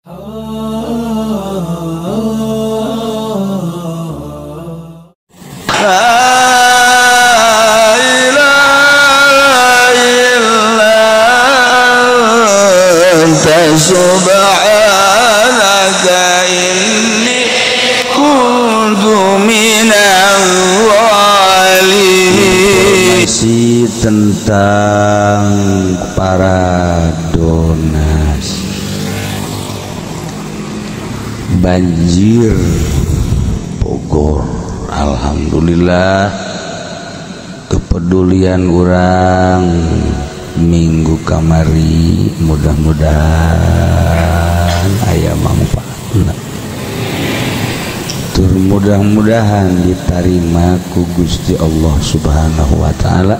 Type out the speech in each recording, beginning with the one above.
La ilaha illa anta subhanaka inni kuntu minaz zalimin. Informasi tentang para donasi banjir Bogor. Alhamdulillah kepedulian orang minggu kamari mudah-mudahan aya manfaatna. Tur mudah-mudahan diterima ku Gusti Allah Subhanahu wa taala.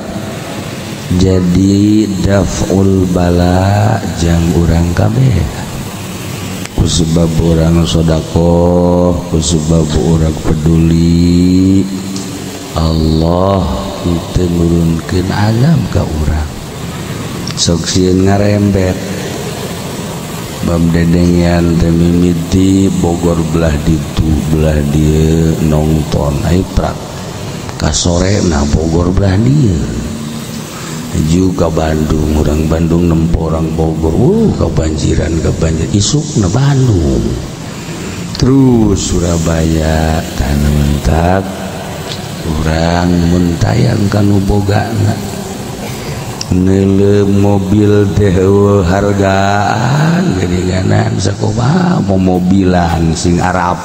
Jadi daf'ul bala jang urang kabeh. Ku sebab urang sedekah, ku sebab urang peduli, Allah teu nurunkeun azab ka urang. Sok sieun ngarembet. Bab dedengean teh mimiti Bogor belah ditu belah dieu nongton ai prak ka sore nah Bogor belah dieu. Juga Bandung, orang Bandung nempo orang Bogor, kebanjiran kebanjir isuk na Bandung. Terus Surabaya tanah mentak orang muntayang kanu bogana nele mobil teh hargaan geuninganan sakumaha mobilan sing Arab.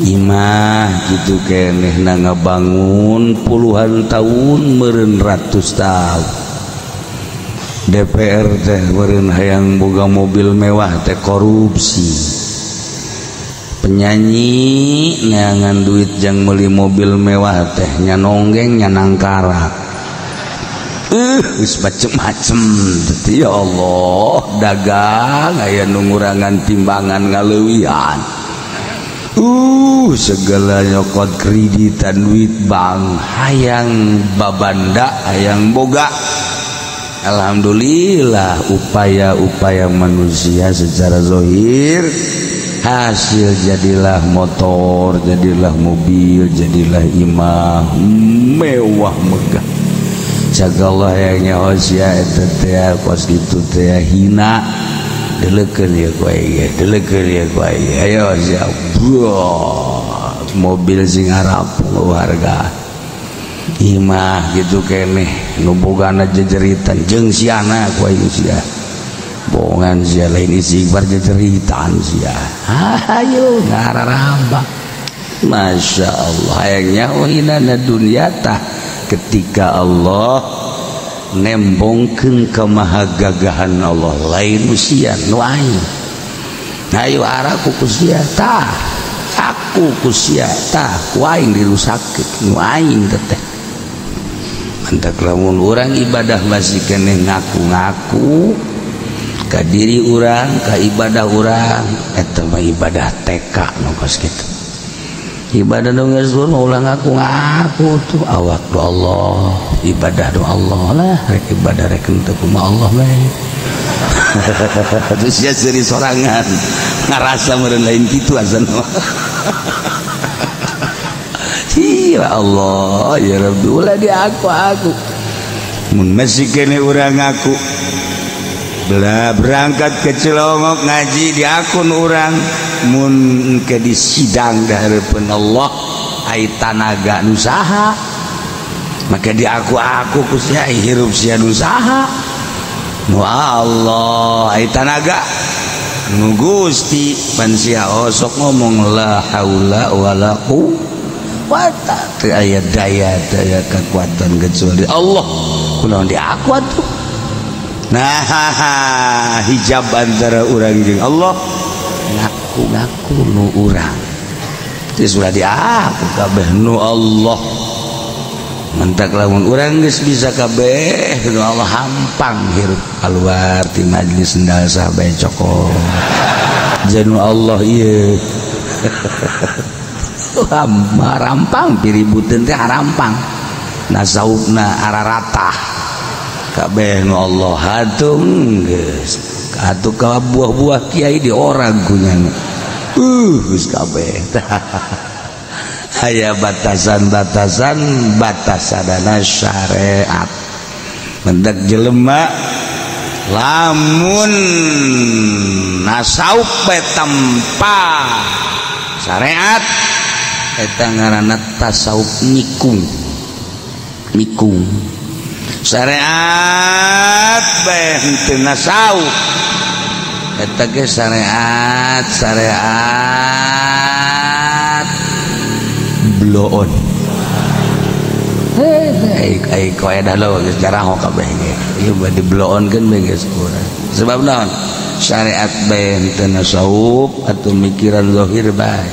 Imah gitu keneh na ngabangun puluhan tahun meureun ratus tahun. DPR teh meureun hayang boga mobil mewah teh korupsi. Penyanyi neangan duit jang meuli mobil mewah teh nya nonggeng nya nangkarak. Geus macem-macem teh ya Allah, dagang aya nu ngurangan timbangan ngaleuwihan. Segala nyokot kreditan duit bank hayang babanda hayang boga. Alhamdulillah upaya-upaya manusia secara zahir hasil jadilah motor, jadilah mobil, jadilah imah mewah megah. Jaga Allah yang nyaho sia eta teh kos kitu teh hina. Deleukeun ya ku aing, deleukeun ya ku aing. Ayo siap. Mobil sing Arab harga. Imah gitu keneh nu bogana jejeritan jeung siana ku aing sia. Bohongan sia lain istighfar jejeritan sia. Hayo ngararambak. Masya Allah hayang nyaho hinana dunya tah ketika Allah nembongkeun kemahagagahan Allah lain usia nu aing. Ayo araku ku sia tah, aku ku sia tah, ku aing dirusakkeun nu aing teh. Mantak lamun urang ibadah masih keneh ngaku-ngaku ka diri urang, ka ibadah urang, eta mah ibadah TK nu kos kitu. Ibadah nu geus ulah ngaku-ngaku tuh awak do Allah, ibadah do Allah lah, rek ibadah rek henteu kumaha Allah we. Terus sia seuri sorangan ngarasa meureun lain kitu asana. Ya Allah, ya Rabbi, ulah diaku-aku. Mun masih kene urang ngaku. Belah berangkat ke Cilongok ngaji di akun urang mun ke di sidang di hadapan Allah ai tanaga nu saha maka di aku ku sia hirup sia nu saha nu Allah ai tanaga nu Gusti pan sia osok ngomong la haula wala quwata teu aya daya daya kekuatan kecuali Allah kunaon di aku atuh. Nah hijab antara urang jeung Allah ngaku-ngaku nu urang geus ulah diaku kabeh nu Allah. Mentak lamun urang geus bisa kabeh nu Allah hampang hirup keluar ti majlis sendal sahabat cokot jeung nu Allah ieu. Rampang piributeun teh harampang nasaubna araratah kabeh nu Allah hatung geus Atuh ka buah-buah kiai di orang kunyana. Geus kabeh. Aya batasan-batasan batasanana syariat. Mendak jelema lamun nasaup tanpa syariat eta ngaranna tasawuf nikung. Nikung. Syariat bae henteu nasawuf. Eta ge syariat syariat bloon. Hei, ai koedah lo geus jaraho kabeh ge. Ieu bade bloonkeun bae geus urang. Sebab naon? Syariat bae henteu nasawuf atuh mikiran zahir bae.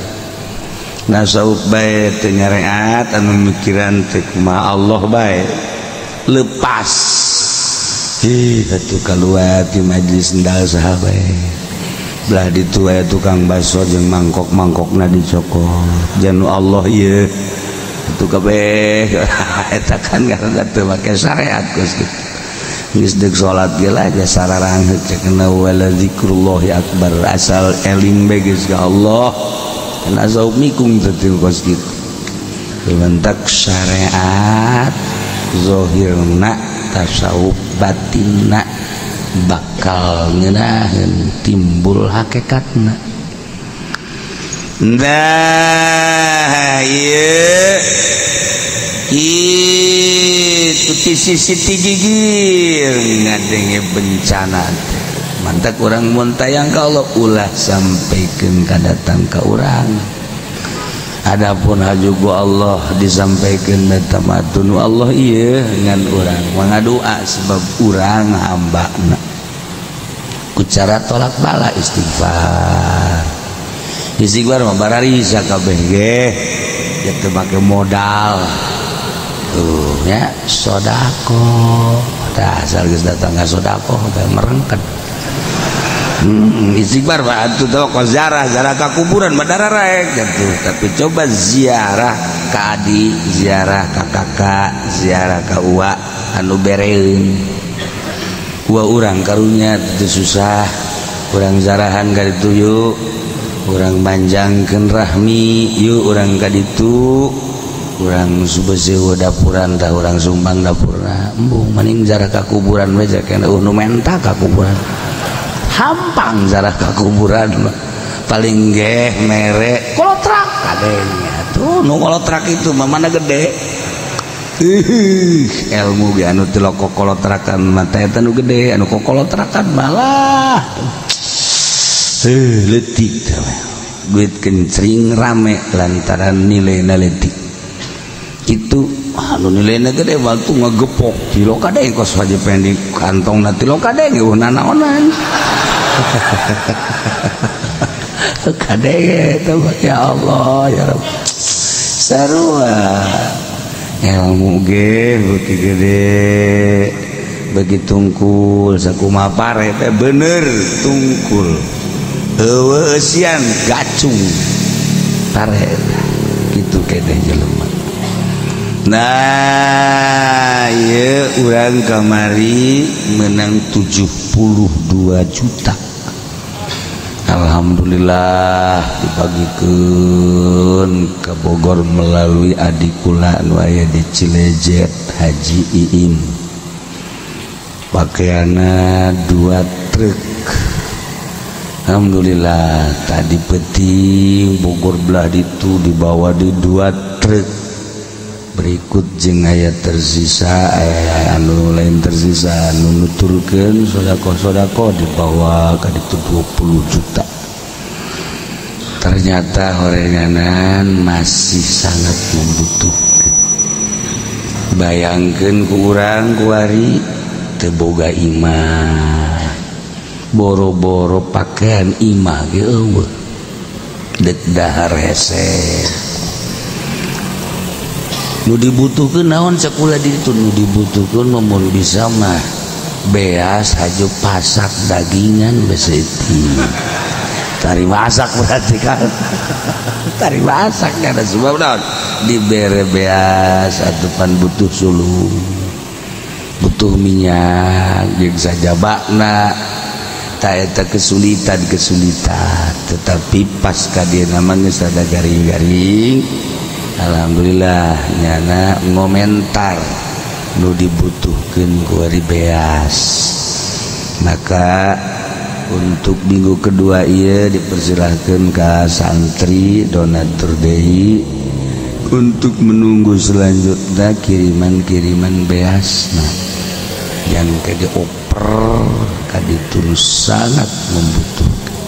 Nasawuf bae teu nyareat anu mikiran teh kumaha Allah bae. Lepas. Ih, atuh kaluar ti majlis endal saha bae. Belah ditu aya tukang baso jeung mangkok-mangkokna dicokot. Janu Allah ieu. Atuh kabeh eta kan karena teu make syariat geus kitu. Geus deuk salat ge lah geus sararangheut cenah wala zikrullahi akbar asal eling bae geus ka Allah. Kan azab mikung teh kos kitu. Dibentak syariat zahirna tasawuf batinna bakal ngeunaheun timbul hakikatna. Nah, ieu kitu ti sisi ti gigir ngadenge bencana teh. Mantak urang mun tayang ka Allah ulah sampaikeun ka datang ka urang. Adapun haju ku Allah disampaikeun eta matun Allah ieu ngan urang mangadoa sebab urang hambana. Ku cara tolak bala istighfar. Istighfar mah bararisa kabeh ge. Ya teu make modal. Tuh nya sedekah. Tah asal geus datang ka sedekah teh merengket. Istighfar mah atuh teh kos ziarah, ziarah ka kuburan mah dararaek gitu. Tapi coba ziarah ka adi, ziarah ka kakak, ziarah ka uwa anu bereun. Uwa urang karunya teu susah, urang zarahan ka ditu yuk, urang manjangkeun rahmi yuk urang ka ditu, urang subesewa dapuran tah urang sumbang dapurna. Embung maning ziarah ka kuburan we cenah nu menta ka kuburan. Hampang zarah ka kuburan paling geh mere kolotrak kadenya tuh nu kolotrak itu mah mana gede. Ilmu ge anu teu kolotrakan mah teh eta nu gede anu kokolotrakan malah leutik duit kencring rame lantaran nilaina leutik kitu. Anu nilaina gede waktu ngegepok tilo kadeng kos wajib pendek kantongna tilo kadeng eueuh nanaonan. Kadenge itu ya Allah ya Rabb. Sarua ilmu ge beuki gede bagi tungkul sakumaha pare teh bener tungkul eueuh eusian gacung pare kitu keneh jelema. Nah ieu urang kamari menang 72 juta. Alhamdulillah dibagikeun ke Bogor melalui adik kula anu aya di Cilejet Haji Iim. Pakaianna 2 truk. Alhamdulillah tadi peting Bogor belah ditu dibawa di 2 truk. Berikut jeung aya tersisa anu lain tersisa anu nuturkeun sedekah-sedekah dibawa ka ditu 20 juta. Ternyata horenganan masih sangat membutuhkan. Bayangkeun ku urang kuari teu boga imah. Boro-boro pakaian imah ge eueuh. Deuk dahar hese. Nu dibutuhkeun naon sakulah ditu nu dibutuhkeun mun bisa mah beas haju pasak dagingan beseti. Tari masak berarti kan. Tari masak karena sebab naon dibere beas atupan butuh sulung. Butuh minyak jeung sajabakna. Ta eta kesulitan-kesulitan, tetapi pas ka dieu mah geus rada garing-garing. Alhamdulillah nyana ngomentar nu dibutuhkeun ku ari beas. Maka untuk minggu kedua ieu dipersilahkeun ka santri donatur deui untuk menunggu selanjutnya kiriman-kiriman beasna yang ke dioper kaditu sangat membutuhkan.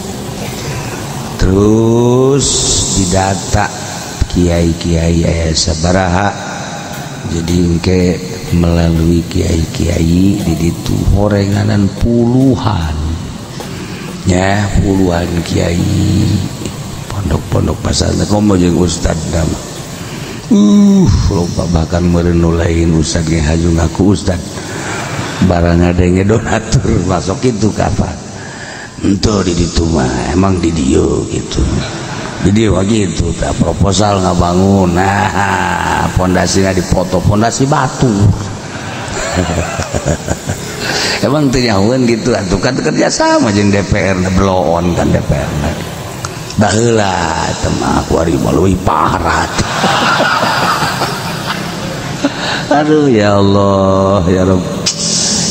Terus didata kiai-kiai aya sabaraha, jadi engke melalui kiai-kiai di ditu horenganan puluhan ya, puluhan kiai pondok-pondok pasar komo jeung ustad mah. Lupa bahkan meureun nu lain ustad ge haju ngaku ustad barang ada yang donatur masuk itu kapan henteu di ditu mah emang di dieu gitu di dieu mah gitu tah proposal ngabangun nah pondasina dipoto pondasi batu. Emang teu nyahoeun gitu atuh kan kerja sama jeung DPR na bloon kan DPR na baheula teh mah kuari mah leuwih parah. Aduh ya Allah ya Rabb,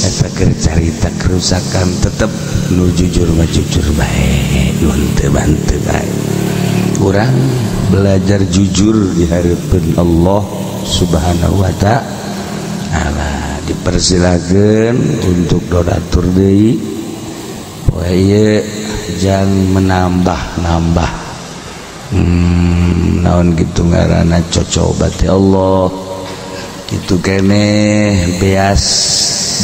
eta keur carita kerusakan tetep nu jujur mah jujur bae, nu henteu mah henteu bae. Urang belajar jujur di hareupeun Allah Subhanahu wa ta'ala. Dipersilakeun untuk donatur deui poe ieu jangan menambah-nambah. Naon kitu ngaranna cocoba ti Allah. Itu keneh beas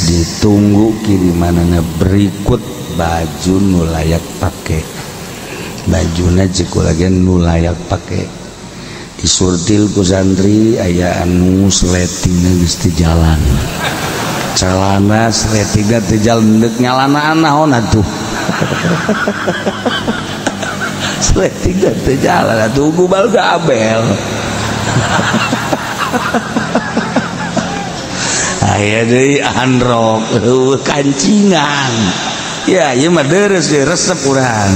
ditunggu kirimanana berikut baju nu layak pake, bajuna cek lagi nu layak pake disurtil ku santri aya anu sletingna geus teu jalan, celana sletingna teu jalan deuk nyalanaan naon atuh. Sletingna teu jalan atuh gubal gabel. Aya deui androk eueuh kancingan. Ya ieu mah deres ge resep urang.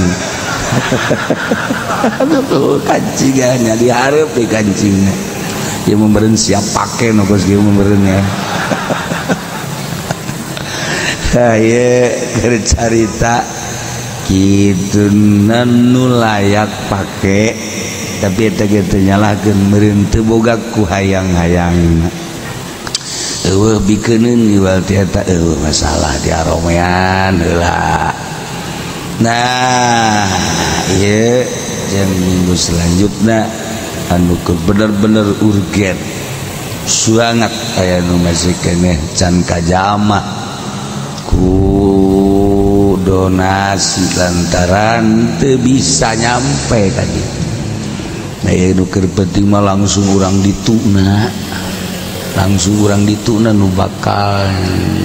Aduh kancingannya dihareup di kancingna. Ieu mah meureun siap pake nu geus kieu mah meureun ya. Ieu keur carita kitu nu layak pake tapi eta ge teu nyalahkeun meureun teu boga ku hayang-hayangna. Eueuh bikeuneun iwal ti eta eueuh masalah di aromean heula. Nah, ieu jeung minggu selanjutna anu keur bener-bener urgen sangat aya nu masih keneh can kajama ku donasi lantaran teu bisa nyampe tadi. Nah, ieu nu keur penting mah langsung urang dituna. Langsung urang dituna nu bakal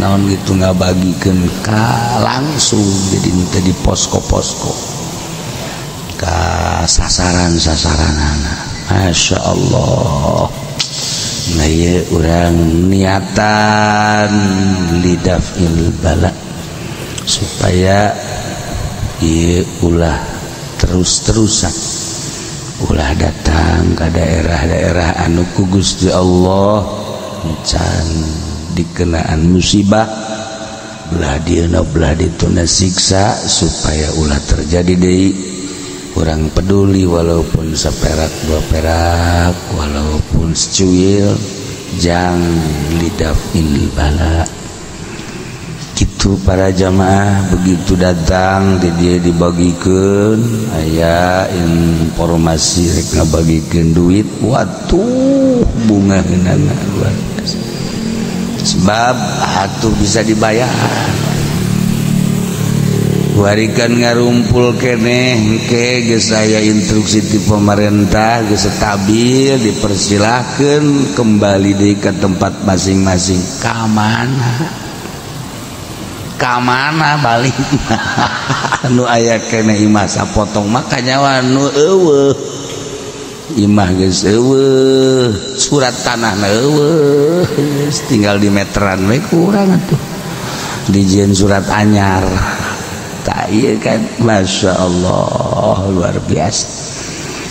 naon gitu ngabagikeun ka langsung jadi teu di posko-posko ka sasaran-sasaranana. Masya Allah. Nah ieu urang niatan lidafil bala supaya ieu ulah terus-terusan ulah datang ke daerah-daerah anu ku Gusti Allah can dikenaan musibah belah dieuna belah dituna siksa supaya ulah terjadi deui. Urang peduli walaupun seperak dua perak walaupun secuil jang lidafil bala. Kitu para jamaah begitu datang di dia dibagikeun aya informasi rek ngabagikeun duit watuh bunga heunana luar biasa. Sebab atuh bisa dibayar. Warikan ngarumpul keneh ke geus aya instruksi ti pemerintah geus stabil dipersilahkeun kembali deui ke tempat masing-masing. Ka mana? Ka mana balik? Anu aya keneh imah sapotong mah kanyawa nu eueuh. Imah geus eueuh, surat tanahna eueuh, geus tinggal di meteran we kurang atuh. Dijieun surat anyar. Ieu kan Masya Allah luar biasa.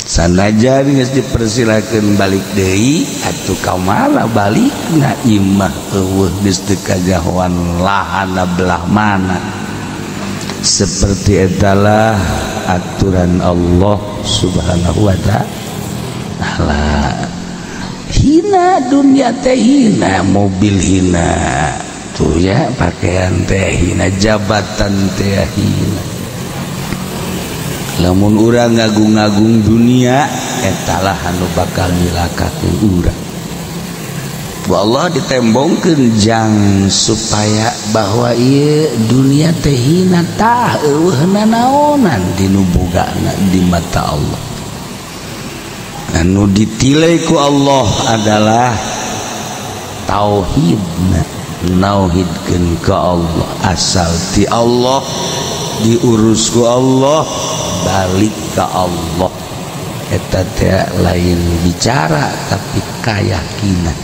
Sanajan geus dipersilakeun balik deui atuh kamana balikna imah eueuh geus teu kajahoan lahana belah mana. Seperti etalah aturan Allah Subhanahu wa ta'ala. Hina dunia teh hina, mobil hina tuh ya, pakaian teh hina, jabatan teh hina. Lamun urang ngagung-ngagung dunia etalah anu bakal nyilakakeun urang. Ku Allah ditembongkeun jang supaya bahwa ieu dunia teh hina tah eueuh nanaonan dinu bogana di mata Allah. Anu ditilai ku Allah adalah tauhidna, nauhidkeun ka Allah, asal ti Allah diurus ku Allah, balik ke Allah. Eta teh lain bicara tapi keyakinan.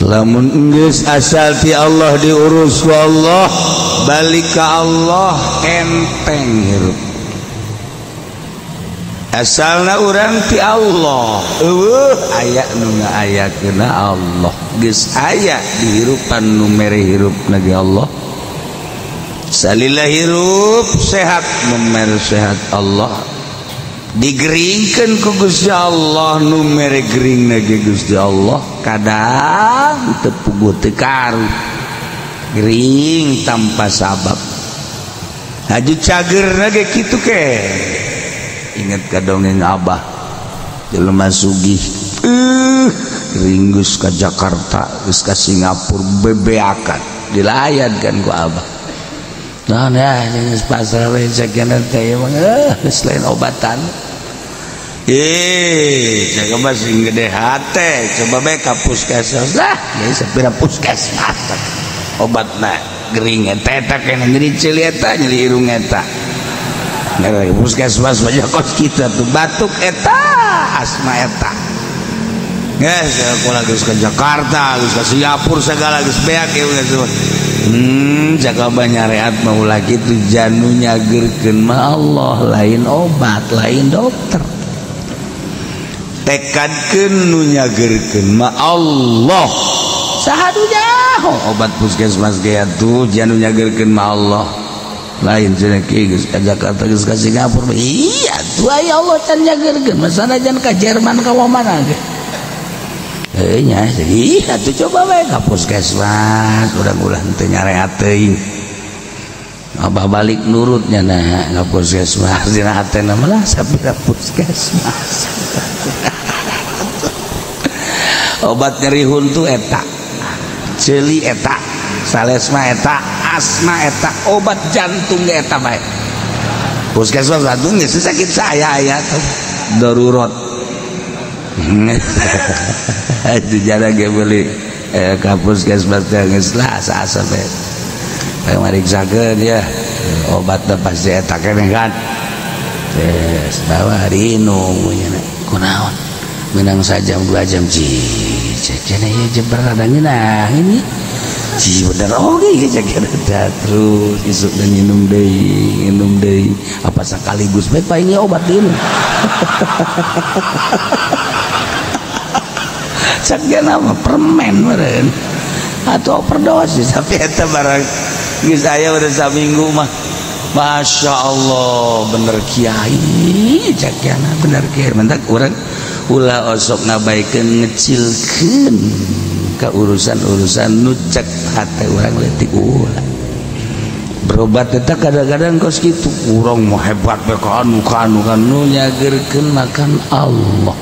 Lamun geus asal ti Allah diurus ku Allah, balik ke Allah, enteng hirup. Asalna urang ti Allah, eueuh aya nu ngaayakeunna Allah. Geus aya dihirupan nu mere hirupna ge Allah. Salila hirup sehat nu mere sehat Allah. Digeringkeun ku Gusti Allah nu mere geringna ge Gusti Allah. Kadang teu puguh teu karu. Gering tanpa sabab. Haju cagerna ge kitu ke. Ingat ka dongeng Abah jelema sugih gering geus ka Jakarta geus ka Singapura bebeakan dilayan kan ku Abah. Nah, ya geus pasrah we sakieu teh mah geus lain obatan. Jaga mah sing gede hate, coba bae ka puskesmas lah, geus sapira puskesmas. Obatna gering eta eta kena nyeri ceuli eta nyeri irung eta. Puskesmas banyak kos kita tuh batuk eta asma eta. Geus aku lagi ke Jakarta, geus ke Singapura segala geus beak ieu geus. Jaga banyareat mah ulah kitu janu nyageurkeun mah Allah, lain obat, lain dokter. Tekadkeun nu nyageurkeun mah Allah. Saha nu nyaho obat puskesmas ge atuh janu nyageurkeun mah Allah. Lain cenah kieu geus ka Jakarta geus ka Singapura. Iya tuh aya Allah can nyageurkeun mah sanajan ka Jerman ka mana ge. Heuh nya ih atuh coba we ka puskesmas urang ulah teu nyareat teuing. Abah balik nurutnya nah ka puskesmas dina hatena mah lah sapira puskesmas. Obat nyeri huntu eta, ceuli eta, salesma eta, asma eta, obat jantung ge eta bae. Puskesmas jantung geus sakit saya aya tuh darurat. Itu jarang ge beli ka puskesmas teh geus lah asa-asa bae. Pamariksakeun ya obatna pasti eta keneh kan. Geus bawa diinum nya kunaon. Menang sajam 2 jam ji cenah ieu jeber ada ngeunah ini. Ji bener oge ieu cek terus isuk dan minum deui apa sekaligus bae paling obat diinum. Cek nama permen meureun atau overdosis tapi eta barang geus aya udah saminggu mah Masya Allah bener kiai cek bener kiai mentak urang ulah osok ngabaikeun ngecilkeun ka urusan-urusan nu cek hate urang leutik ulah berobat eta kadang-kadang kos kitu urang mah hebat we ka anu ka anu ka nu nyageurkeun makan Allah.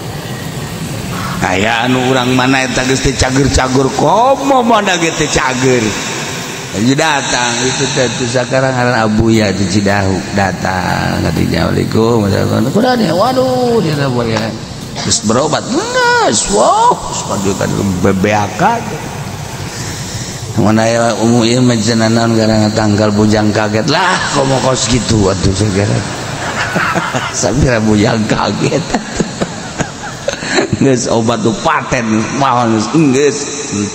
Aya anu urang mana eta geus teu cager-cager komo mana ge teu cager. Jadi datang itu teh sakarang ngaran Abuya di Cidahu datang ka dinya Assalamualaikum warahmatullahi waduh dia boleh terus berobat geus wow geus kan bebeakan Mun aya umum ieu mah cenah naon gara tanggal bujang kaget lah komo kos kitu atuh segera. Sampai bujang kaget. Geus obat nu paten maon geus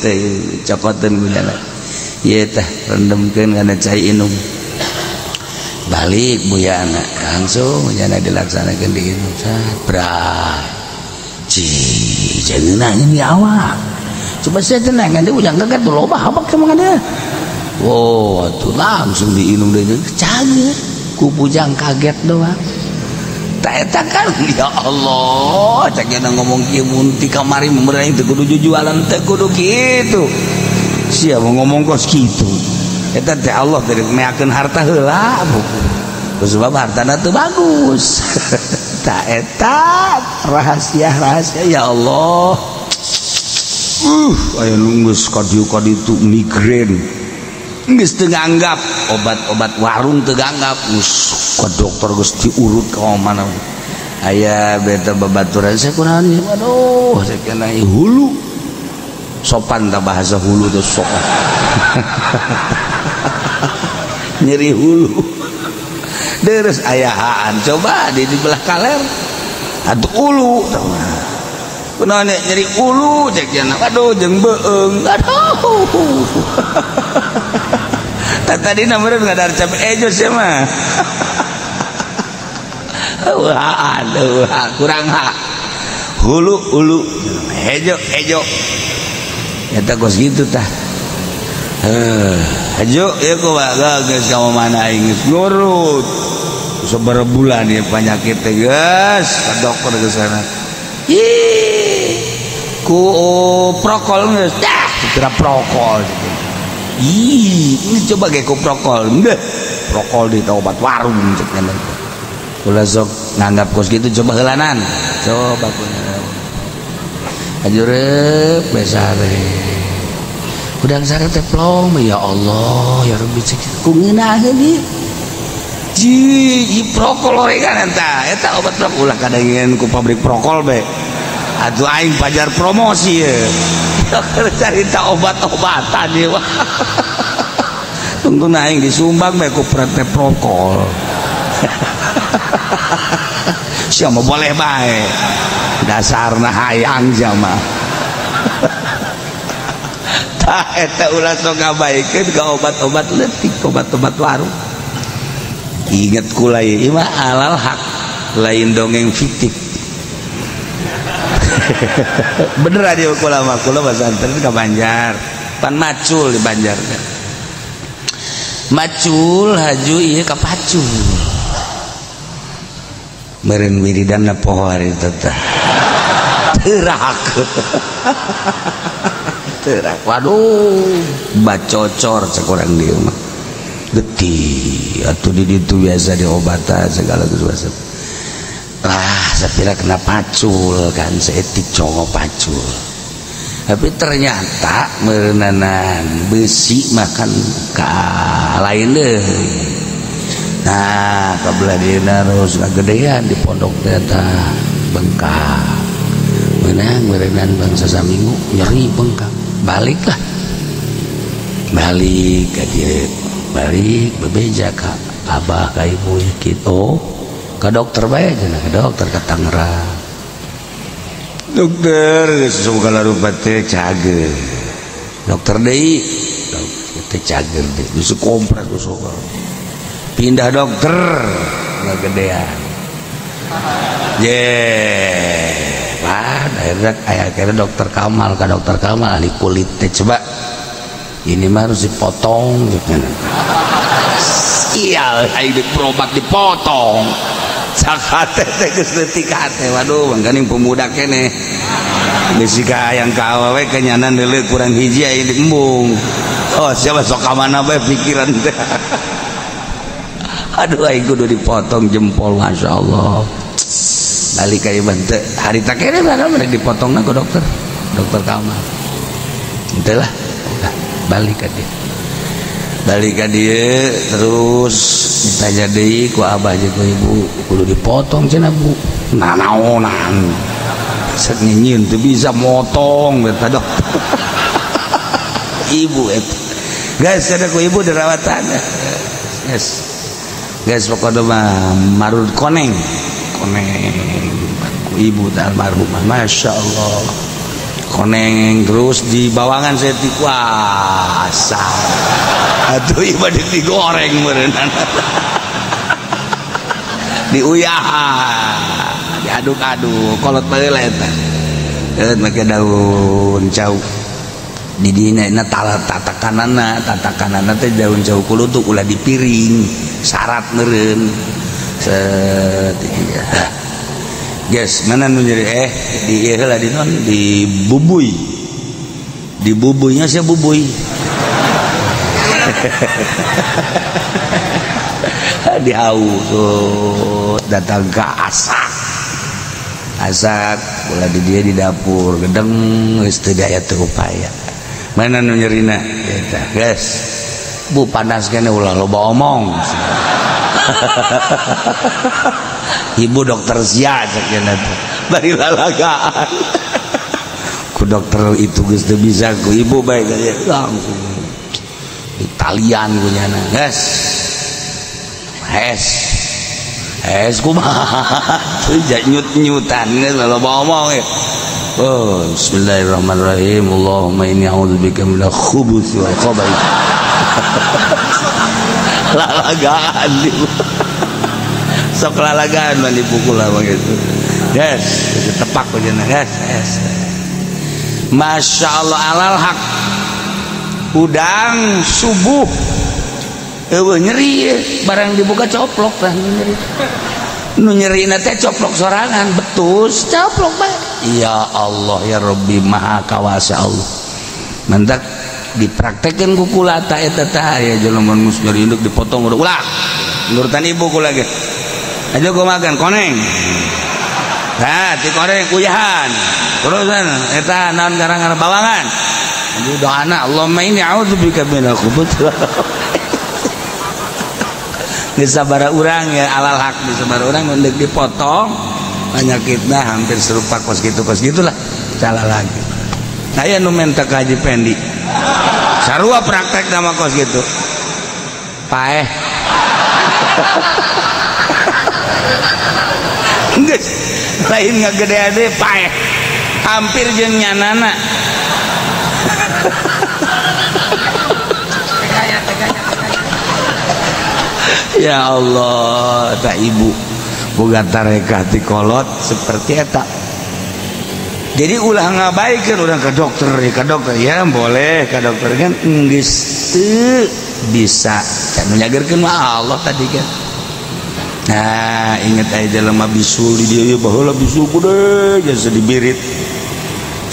teh cokoteun gudana. Ieu teh rendemkeun kana cai inum. Balik buyana langsung buyana dilaksanakan di inum bra. Ci jangan ini awak. Coba saya tenang nanti ujang kaget tuh loba habak sama ada. Wow, tuh langsung diinum deh cager. Ku bujang kaget doang. Tak eta kan ya Allah, cak ngomong kieu mun ti kamari meureun teu kudu jujualan teu kudu kitu. Sia mau ngomong kos kitu. Eta teh Allah dari meakeun harta heula buku. Sebab hartana teu bagus. Tak eta rahasia-rahasia ya Allah. Aya nu geus ka dieu ka ditu migrain. Geus teu nganggap obat-obat warung teu nganggap geus ka dokter geus diurut ka mana. Aya beta babaturan saya kunaon ieu aduh saya kena hulu. Sopan ta bahasa hulu teh sopan. Nyeri hulu. Terus ayahaan coba di belah kaler atuh ulu kunaon nyeri ulu cek cenah aduh jeung beueung aduh. Tadi nomor ngadar cap ejo sih mah. Wah, aduh, kurang hak. Hulu hulu hejo hejo. Eta kos gitu tah. Hejo ieu kumaha geus ka mana aing geus ngurut. Sabaraha bulan ieu penyakit teh geus ka dokter geus sana. Ih, ku prokol geus. Dah, kira prokol. Ih, ini coba ge ku prokol. Ndeh, prokol di obat warung cek nya. Ulah sok nganggap kos gitu coba heulanan. Coba kunaon. Ajureup besare. Udang sare teh plong ya Allah ya Rabbi cek ku ngeunaheun ieu. Ji, ieu prokol oregan eta. Eta obat prokol ulah kadangeun ku pabrik prokol be. Atuh aing pajar promosi ye. Carita obat-obatan ieu mah. Tunggu aing disumbang bae ku prete prokol. Sia mah boleh bae. Dasarna hayang sia mah. Tah eta ulah sok ngabaikeun ka obat-obat leutik, obat-obat warung. Ingat kula ieu mah alal hak, lain dongeng fiktif. Bener aja kula mah, kula pesantren ka Banjar. Pan macul di Banjar kan. Macul haju ieu ka pacul. Meureun wiridanna poho hari teh. Teurak. Teurak. Waduh, bacocor cek urang dieu mah. Getih atuh di ditu biasa diobatan segala geus. Lah, sapira kena pacul kan seetik congo pacul. Tapi ternyata meureunanan besi makan ka lain deui. Nah, kabelah dieuna terus kagedean di pondok teh bengkak. Meunang meureunan bangsa saminggu nyeri bengkak. Baliklah. Balik ka dieu. Balik bebeja ka abah ka ibu kitu. Ke dokter bae cenah, ke dokter ke Tangerang. Dokter segala rupa teh cager. Dokter deui teh cager deui, geus kompres geus pindah dokter ngagedean. Ye, wah, akhirnya aya akhirnya dokter Kamal, ka dokter Kamal ahli kulit teh coba. Ini mah harus dipotong gitu. Sial, aing berobat dipotong. Sakate teh geus leutik hate. Waduh, mangkaning pemuda keneh. Geus ka hayang ka awewe kenyanan deuleu kurang hiji aing diembung. Oh, siapa sok ka mana bae pikiran teh. Aduh, aing kudu dipotong jempol, masyaallah. Balik ka ieu teh harita keneh mana mereka dipotongna ku dokter. Dokter Kamal. Henteu lah, udah balik ka dieu. Balik ka dieu terus ditanya deui ku abah jeung ku ibu, kudu dipotong cenah Bu. Nanaonan. Set nyieun teu bisa motong eta dokter. Ibu eta. Guys, ada ku ibu dirawatan. Yes. Guys, pokoknya mah marud koneng. Koneng ku ibu teh almarhumah. Masya Allah. Koneng terus di bawangan saya dikuasa. Atuh ieu mah digoreng meureunana. Diuyah, diaduk-aduk, kolot baheula eta. Make daun cau. Di dina na tatakanana, tatakanana teh daun cau kulutuk ulah dipiring, syarat meureun. Set iya. Guys, mana nu nyeri di ieu heula di non di bubuy. Di bubuynya sia bubuy. Dihaus datang ke asak. Asak ulah di dia di dapur gedeng geus teu daya teu upaya. Mana nu nyerina eta, guys. Bu panas kene ulah loba omong. Ibu dokter sia cek cenah teh. Bari lalagaan. Ku dokter itu geus teu bisa ku ibu bae langsung ditalian ku nyana. Guys. Hes. Hes kumaha teu nyut-nyutan geus loba omong. Oh, bismillahirrahmanirrahim. Allahumma inni a'udzubika minal khubuthi wal khaba'ith. Lalagaan sok lalagaan mah dipukul lah begitu. Yes, tepak aja yes, yes. Masya Allah alal hak. Udang subuh eueuh nyeri barang dibuka coplok lah nyeri. Nu nyerina teh coplok sorangan betus coplok bae. Ya Allah ya Rabbi maha kawasa Allah. Mantak dipraktekeun ku kula ta eta tah aya jelema geus nyeri induk dipotong ulah. Nurutan ibu kula ge. Aja gua makan koneng. Nah, ti koreng uyahan. Terusan eta naon garang-garang bawangan. Aduh doana Allahumma inni a'udzubika minal khubuthi. Geus sabaraha urang ya alal hak geus sabaraha urang mun deuk dipotong penyakitna hampir serupa kos kitu kos gitulah salah lagi. Aya nu menta ka Haji Pendi. Sarua praktek nama kos gitu. Paeh. Geus lain ngagede-gede paeh. Hampir jeung nyanana. Ya Allah, eta ibu boga tarekah ti kolot seperti eta. Jadi ulah ngabaikeun urang ka dokter, ka dokter ya boleh ka dokter kan geus teu bisa. Can nyagerkeun mah Allah tadi kan. Nah, inget aya jelema bisul di dieu baheula bisul gede jasa dibirit.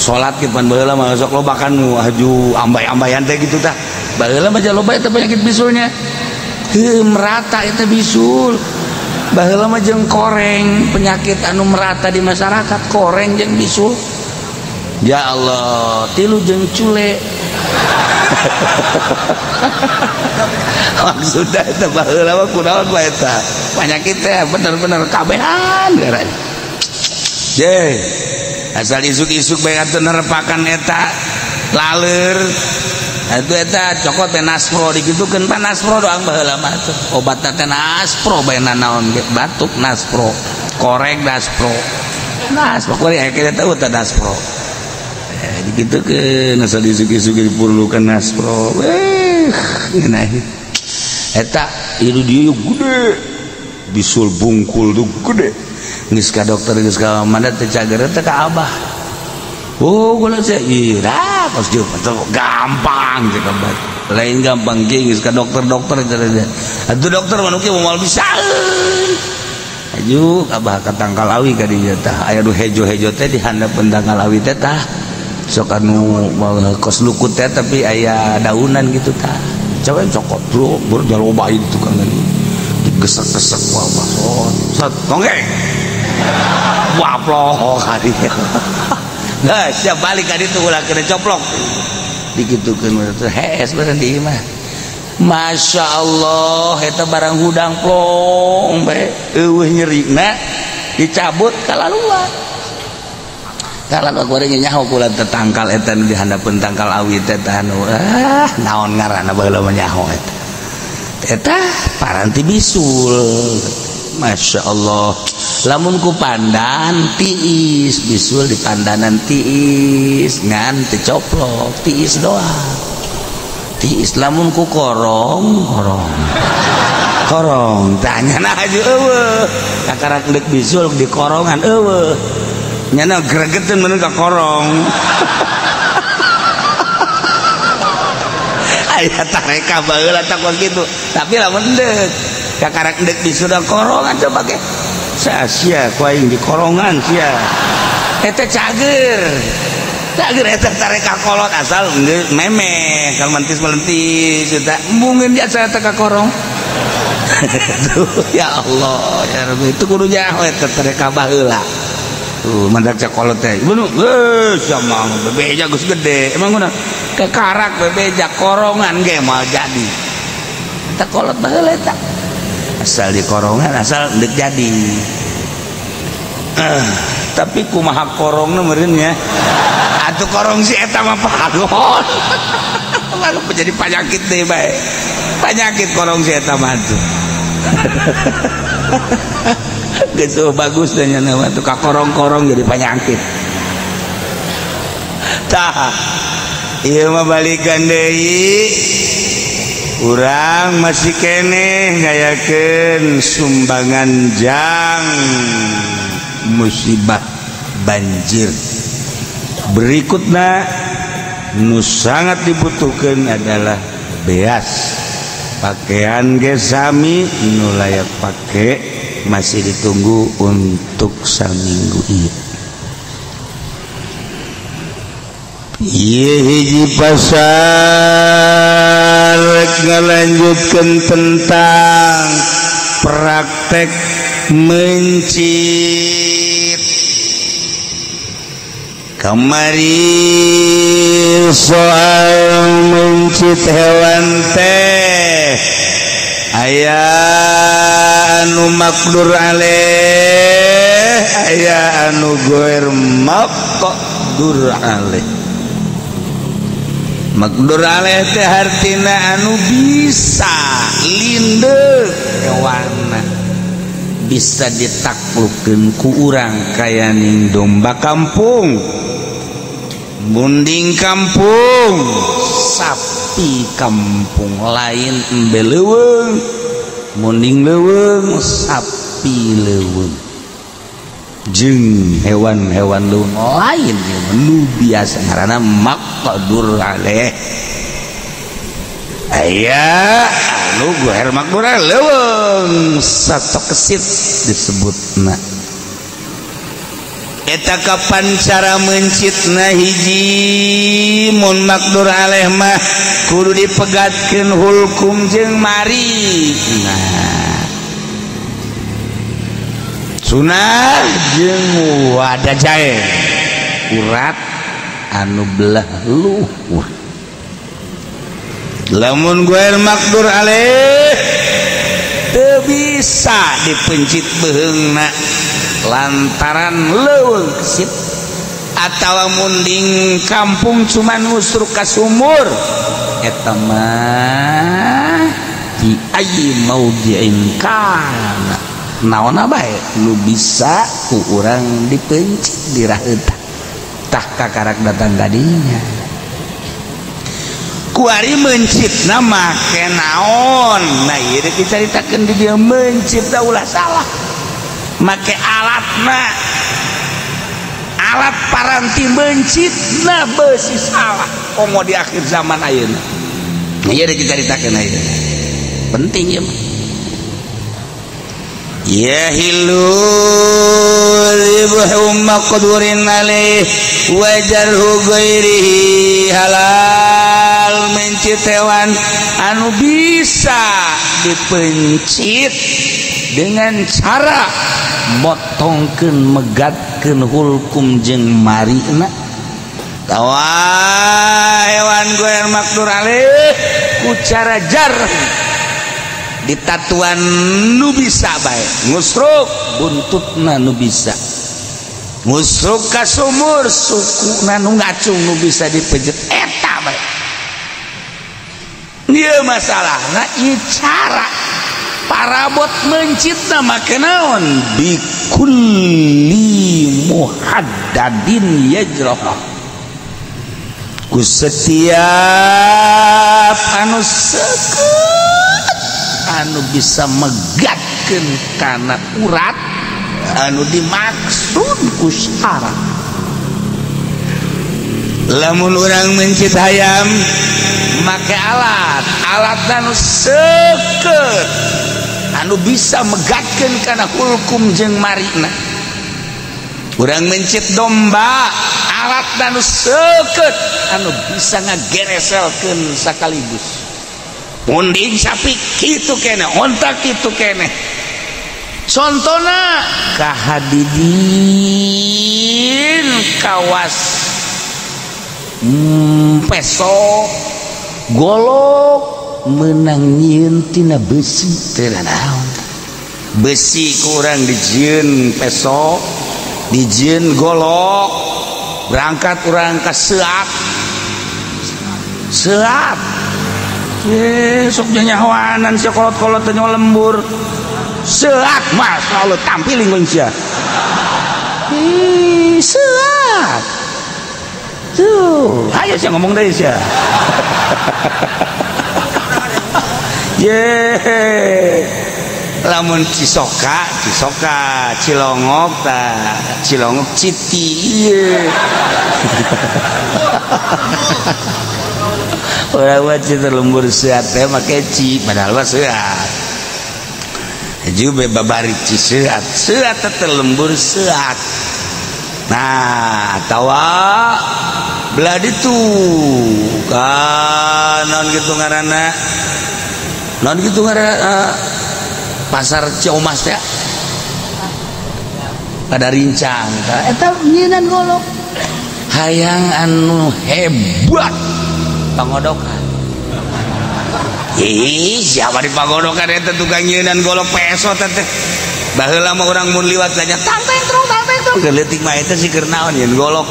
Salat ge pan baheula mah sok loba kan nu haju ambay-ambayan teh gitu tah. Baheula mah loba eta penyakit bisulnya. Heuh merata eta bisul. Baheula mah jeung koreng, penyakit anu merata di masyarakat koreng jeung bisul. Ya Allah, tilu jeung cule. Maksudna eta baheula mah kunaon bae eta. Penyakit teh bener-bener kabehan garanya. Ye, asal isuk-isuk bae atuh nerepakan eta laleur. Atuh eta cokot teh Naspro dikitukeun pan Naspro doang baheula mah tuh. Obatna teh Naspro bae nanaon ge batuk Naspro, koreng Naspro. Naspro kuari aya kita tahu teh Naspro. Dikitukeun asal isuk-isuk diperlukan Naspro. Ngeunah. Eta ieu dieu gede. Bisul bungkul tuh gede. Geus ka dokter geus ka mana teh cager teh ka abah. Oh, gula saya, iya, kos dia gampang cek abah. Lain gampang ge geus ka dokter-dokter cenah. Atuh dokter mah nu kieu moal bisa. Aju abah ka tangkal awi ka dieu tah. Aya nu hejo-hejo teh di handapeun tangkal awi teh tah. Sok anu kos lukut teh tapi aya daunan gitu tah. Coba cokot bro, berjaloba itu kan digesek-gesek wah sot tonggeng. Waplok ka dieu. Nah, siap balik ka ditu ulah kena coplok. Dikitukeun hees bener di imah. Masya Allah, eta barang hudang plong bae. Eueuh nyerina dicabut kalaluan. Kalaluan goreng nyaho kula teh tangkal eta nu di handapeun tangkal awi teh tah nu ah naon ngaranna baheula mah nyaho eta. Eta paranti bisul. Masya Allah. Lamun ku pandan tiis bisul di pandanan tiis ngan teu coplok tiis doang. Tiis lamun ku korong korong. Korong tanya nah aja eueuh kakarak deuk bisul di korongan eueuh nyana gregeteun mun ka korong. Aya tareka baheula tah kos kitu tapi lamun deuk kakarak deuk bisul da korongan coba ge sia ku aing di korongan sia eta cager cager eta tareka kolot asal memeh kalau mentis-melentis eta mungkin dia saya teh ka korong. Ya Allah ya Rabbi itu kudu nyaho eta tareka baheula tuh mandak cakolot teh bunu geus sama bebeja geus gede emang guna kekarak bebeja korongan ge moal jadi eta kolot baheula eta asal di korongan asal deuk jadi. Tapi kumaha korongna meureun nya atuh korong si eta mah pagon lalu jadi penyakit deh bae penyakit korong si eta mah tuh. Geus bagus dan nya mah tuh ka korong-korong jadi penyakit. Tah ieu mah balikan deui urang masih keneh ngayakeun sumbangan jang musibah banjir. Berikutnya nu sangat dibutuhkan adalah beas pakaian ge sami nu layak pake masih ditunggu untuk saminggu ieu. Ieu hiji pasar rek ngalanjutkeun tentang praktek mencit. Kamari soal mencit hewan teh aya anu makdur aleh aya anu goer maqdur aleh. Makdur aleh teh hartina anu bisa lindeuk hewanna bisa ditaklukeun ku urang kaya ning domba kampung munding kampung sapi kampung lain embe leuweung munding leuweung sapi leuweung jeung hewan-hewan leuweung lain nu biasa ngaranna maqdur alaih. Aya anu goher maqdur leuweung sato kesit disebutna. Eta kapan cara mencitna hiji mun makdur aleh mah kudu dipegatkeun hulkum jeung mari. Nah sunah jeung wadah jae urat anu belah luhur. Lamun goer makdur aleh teu bisa dipencit beheungna lantaran leuweung kesit atawa munding kampung cuman ngusruk ka sumur eta mah di ayyi maudhi'in kana naonna bae nu bisa ku urang dipencit di raheutah tah kakarak datang kadinya kuari mencitna make naon. Nah ieu rek dicaritakeun di dieu mencitna ulah salah make alatna alat paranti mencitna beusi salah komo di akhir zaman ayeuna. Nah ieu rek dicaritakeun ayeuna penting ieu mah. Yahilu ribhu maqdurin alaih wa jarhu ghairihi halal mencit hewan anu bisa dipencit dengan cara motongkeun megatkeun hulkum jeung marina tawa hewan goer makdur alaih ku cara jar ditatuan nu bisa bae ngusruk buntutna nu bisa ngusruk ka sumur sukuna nu ngacung nu bisa dipejet eta bae. Ieu masalahna ieu cara parabot mencitna make naon bikulli muhaddadin yajrah ku setiap anu seukeut anu bisa megatkeun kana urat anu dimaksud ku syara. Lamun urang mencit hayam make alat, alat anu seukeut anu bisa megatkeun kana hulkum jeung marina. Urang mencit domba, alat anu seukeut anu bisa ngagereselkeun sakaligus. Munding sapi kitu keneh, onta kitu keneh. Contona kahadidin kawas peso golok menang nyieun tina besi teu naon. Besi kurang dijieun peso, dijieun golok, berangkat urang ka seat. Seat. Sok nyahoanan sia kolot-kolot teh lembur. Seat masyaallah tampiling geun sia. Ih, seat. Tuh, ayo sia ngomong deui sia. Ye. Lamun Cisoka, Cisoka, Cilongok ta, Cilongok Citi. Ieu. Urang mah cita lembur seat teh make ci, padahal mah seat. Haju be babari ci seat, seat teh lembur seat. Nah, atawa belah ditu kan naon kitu ngaranna? Naon kitu ngaranna? Pasar Ciomas teh pada rincang eta nyieunan golok hayang anu hebat pangodokan. Ih, siapa di pangodokan eta tukang nyieunan golok peso teh. Baheula mah urang mun liwat tanya tang teng trong tang teng trong leutik mah eta sih keur naon nyeun golok.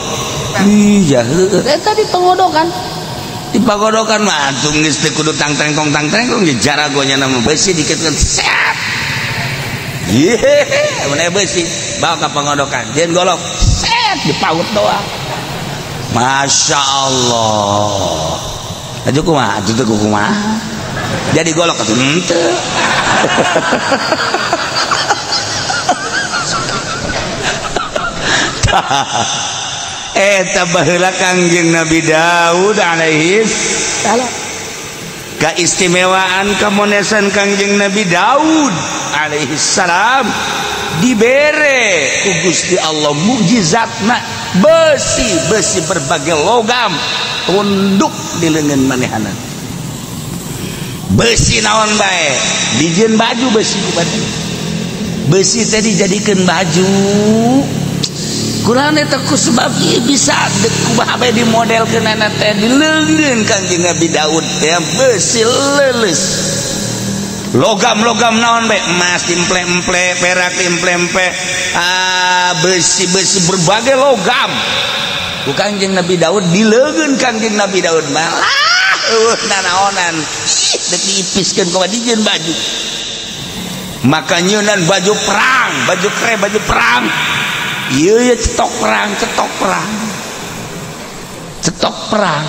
Ih, ya heueuh eta di pangodokan. Di pagodokan mah atuh geus teu kudu tang tengkong jaragonya nama besi diketkeun set. Ye, mun besi bawa ka pangodokan, jeung golok set dipaut doang. Masya Allah. Aju kumaha atuh teu kumaha. Jadi golok atuh henteu. Eta baheula Kangjeng Nabi Daud alaihi salam. Keistimewaan kemonesan Kangjeng Nabi Daud alaihi salam dibere ku Gusti Allah mukjizatna besi-besi berbagai logam tunduk di leungeun manehanna. Besi naon bae dijieun baju besi ku baju. Besi teh dijadikeun baju. Kurang eta ku sebab bisa kumaha bae dimodelkeunana teh dileungeun Kangjeng Nabi Daud teh besi leuleus. Logam-logam naon bae emas dimple-emple, perak dimple-emple, besi-besi berbagai logam. Ku Kangjeng Nabi Daud dileungeun Kangjeng Nabi Daud malah eueuh nanaonan. Ih, deuk diipiskeun kumaha dijieun baju. Maka nyeunan baju perang, baju kre, baju perang. Iya ya cetok perang, cetok perang. Cetok perang.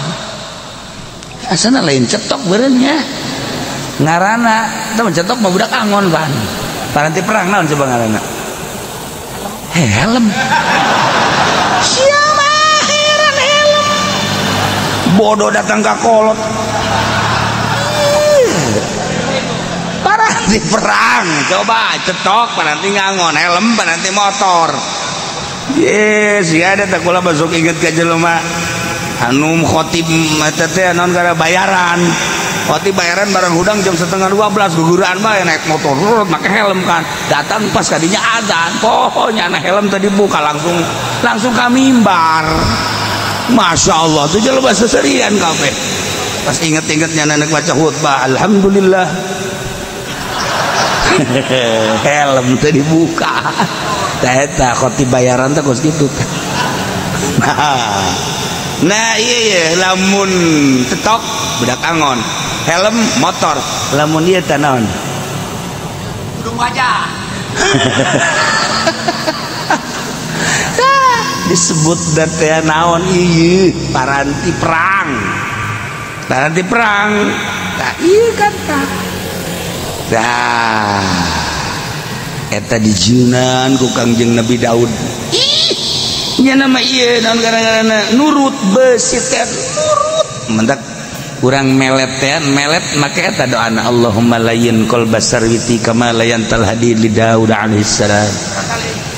Asana lain cetok beureunnya. Ngaranna teh cetok mah budak angon pan. Paranti perang naon coba ngaranna? Helm. Sia mah heran helm. Bodoh datang ka kolot. Paranti perang, coba cetok paranti ngangon, helm paranti motor. Yes, ya ada tak kula masuk inget ka jelema anu khotib eta teh naon gara bayaran. Khotib bayaran bareng hudang jam 11:30 guguran bae naik motor make helm kan. Datang pas kadinya azan, pokoknya na helm tadi buka langsung ka mimbar. Masya Allah, tuh jelema seserian kabeh. Pas inget-ingetnya nenek baca khutbah, alhamdulillah. Helm tadi buka. Eta khotib bayaran teh kos kitu. Nah, iya iya lamun cetok budak angon, helm motor, lamun ieu teh naon? Budung wajah. Disebut teh naon ieu paranti perang. Paranti perang. Tah ieu kan tah. Dah eta dijieunan ku Kangjeng Nabi Daud. Ih, nya nama ieu naon gara-garana nurut besi teh nurut. Mentak urang melet teh melet make eta doana Allahumma layyin qalba sarwiti kama layantal hadid li Daud alaihissalam.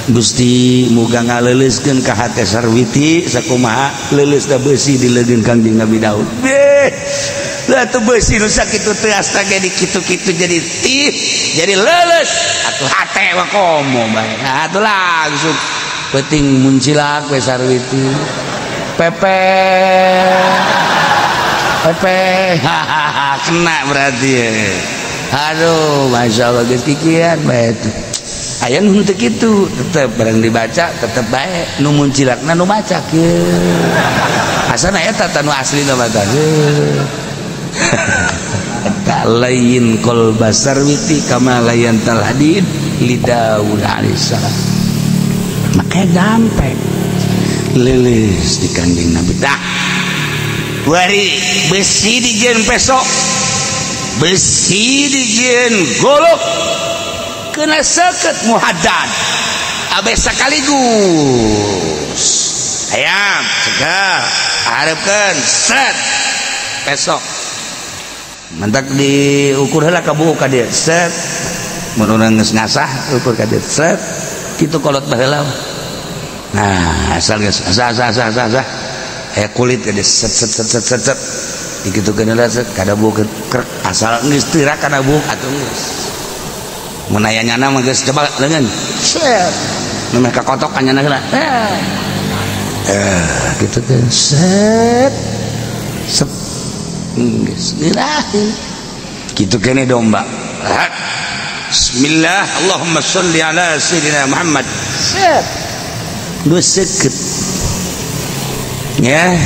Gusti muga ngaleuleuskeun ka hate Sarwiti sakumaha leuleusna beusi di leugeun Kangjeng Nabi Daud. Beh, lah tuh beusi nu sakitu teuas teh di kitu-kitu jadi tih, jadi leuleus. Atuh hate mah komo bae. Atuh langsung peuting muncilak we Sarwiti. Pepe pepe kena berarti ya. Aduh, masya Allah geus kikian bae tuh. Aya nu henteu kitu, tetep barang dibaca tetep bae nu muncilakna nu maca kieu. Asana eta tah nu aslina mah tah. Eta lain qalba sarwiti kama layantal hadid li Daud alaihissalam. Make gampang leuleus di Kangjeng Nabi. Dah. Wari besi dijieun peso, besi dijieun golok, kena seket muhaddad abeh sekaligus ayam cegah harapkan set pesok mentak diukur heula ka buuk ka dieu set mun urang geus ngasah ukur ka dieu set kitu kolot baheula. Nah asal geus asah asah asah asah aya kulit ka dieu set set set set set set dikitukeun heula set kada buuk krek asal geus teurak kana buuk atuh geus. Mun aya nyana mah geus coba leungeun. Set. Nu meh kakotok ka nyana heula. Kitu teh set. Set. Geus geurah. Kitu kene domba. Bismillah, Allahumma sholli ala sayidina Muhammad. Set. Nu seukeut. Ya.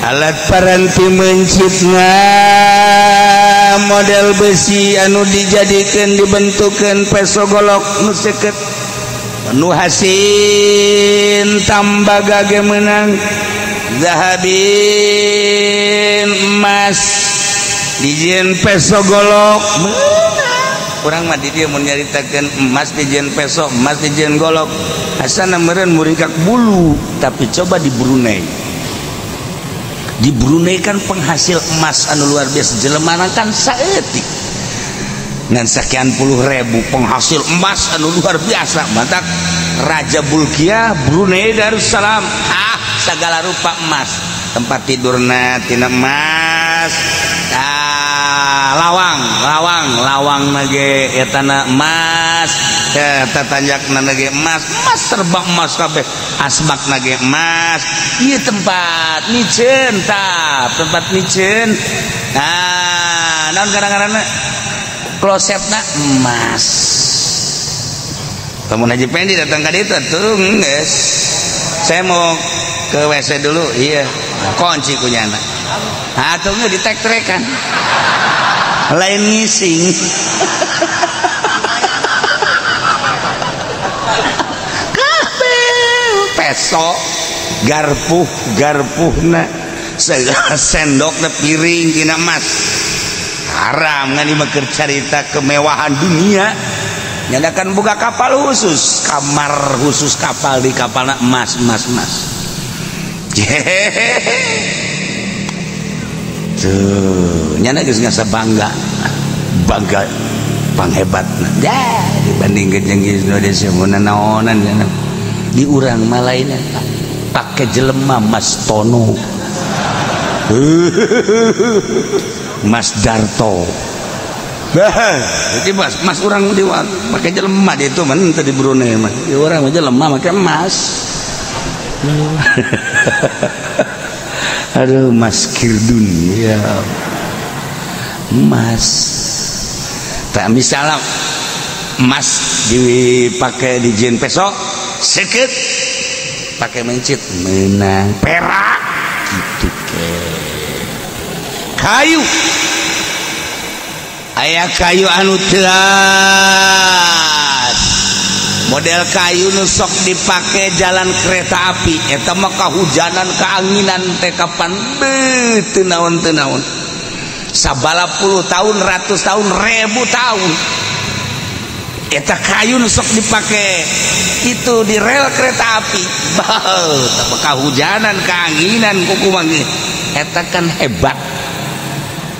Alat paranti mencitna model besi anu dijadikan dibentukan peso golok nu seukeut nu hasin tambaga ge meunang zahabin emas dijieun peso golok meunang. Urang mah di dieu mun nyaritakeun emas dijieun peso emas dijieun golok asana meureun muringkak bulu, tapi coba di Brunei. Di Brunei kan penghasil emas anu luar biasa, jelema kan saeutik ngan sekian puluh ribu penghasil emas anu luar biasa. Mantak Raja Bulkiah Brunei Darussalam, ah segala rupa emas, tempat tidurna tina emas, ah, lawang lawang lawang nage etana emas, eta tanjakna nage emas, emas serba emas kabeh, asbak nage emas. Ieu tempat miceun tah, tempat miceun. Nah, naon kadang-kadang klosetna emas. Lamun Haji Pendi datang ka ditu atuh geus. Saya mau ke WC dulu, iya. Kunci ku nyana. Atuh geus ditek-trekan. Lain ngising. Peso garpuh garpuhna sendokna piring tina emas. Haram ngan ieu mah keur carita kemewahan dunia. Nyadakan buka kapal khusus, kamar khusus kapal di kapalna emas emas emas. Tuh, nyana geus ngasa bangga. Bangga panghebatna. Ya, dibandingkeun jeung Indonesia mun naonan nyana. Di urang mah lainna pake jelema Mas Tono. Mas Darto. Jadi mas, mas urang di pake jelema di itu mah teu di Brunei mah. Di urang mah jelema make emas. Aduh Mas Kirdun ya. Emas. Tak misalnya emas dipakai di jin peso seket pakai mencit menang perak gitu ke kayu aya kayu anu teas model kayu nu sok dipake jalan kereta api eta mah kahujanan kaanginan teh kapan beuh teu naon teu naon. Sabala puluh tahun, ratus tahun, ribu tahun. Eta kayu nu sok dipake itu di rel kereta api. Bau, kahujanan, keanginan kuku manggih. Eta kan hebat.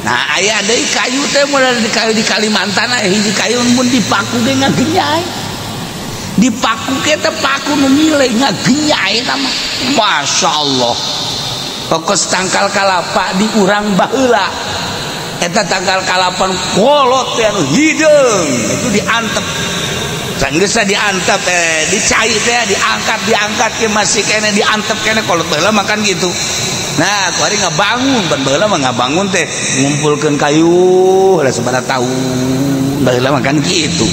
Nah, aya deui kayu teh model di kayu di Kalimantan aya hiji kayu mun dipaku ge ngagenyai. Dipaku ge teh paku nu mile ngagenyai eta mah. Masya Allah. Kokos tangkal kalapa di urang baheula. Eta tangkal kalapa kolot teh anu hideung itu diantep. Sanggeusna diantep dicai teh diangkat ke masih kene diantep kene kolot baheula makan gitu. Nah, kuari ngabangun, ban baheula mah ngabangun teh ngumpulkeun kayu lah sabaraha taun baheula makan gitu.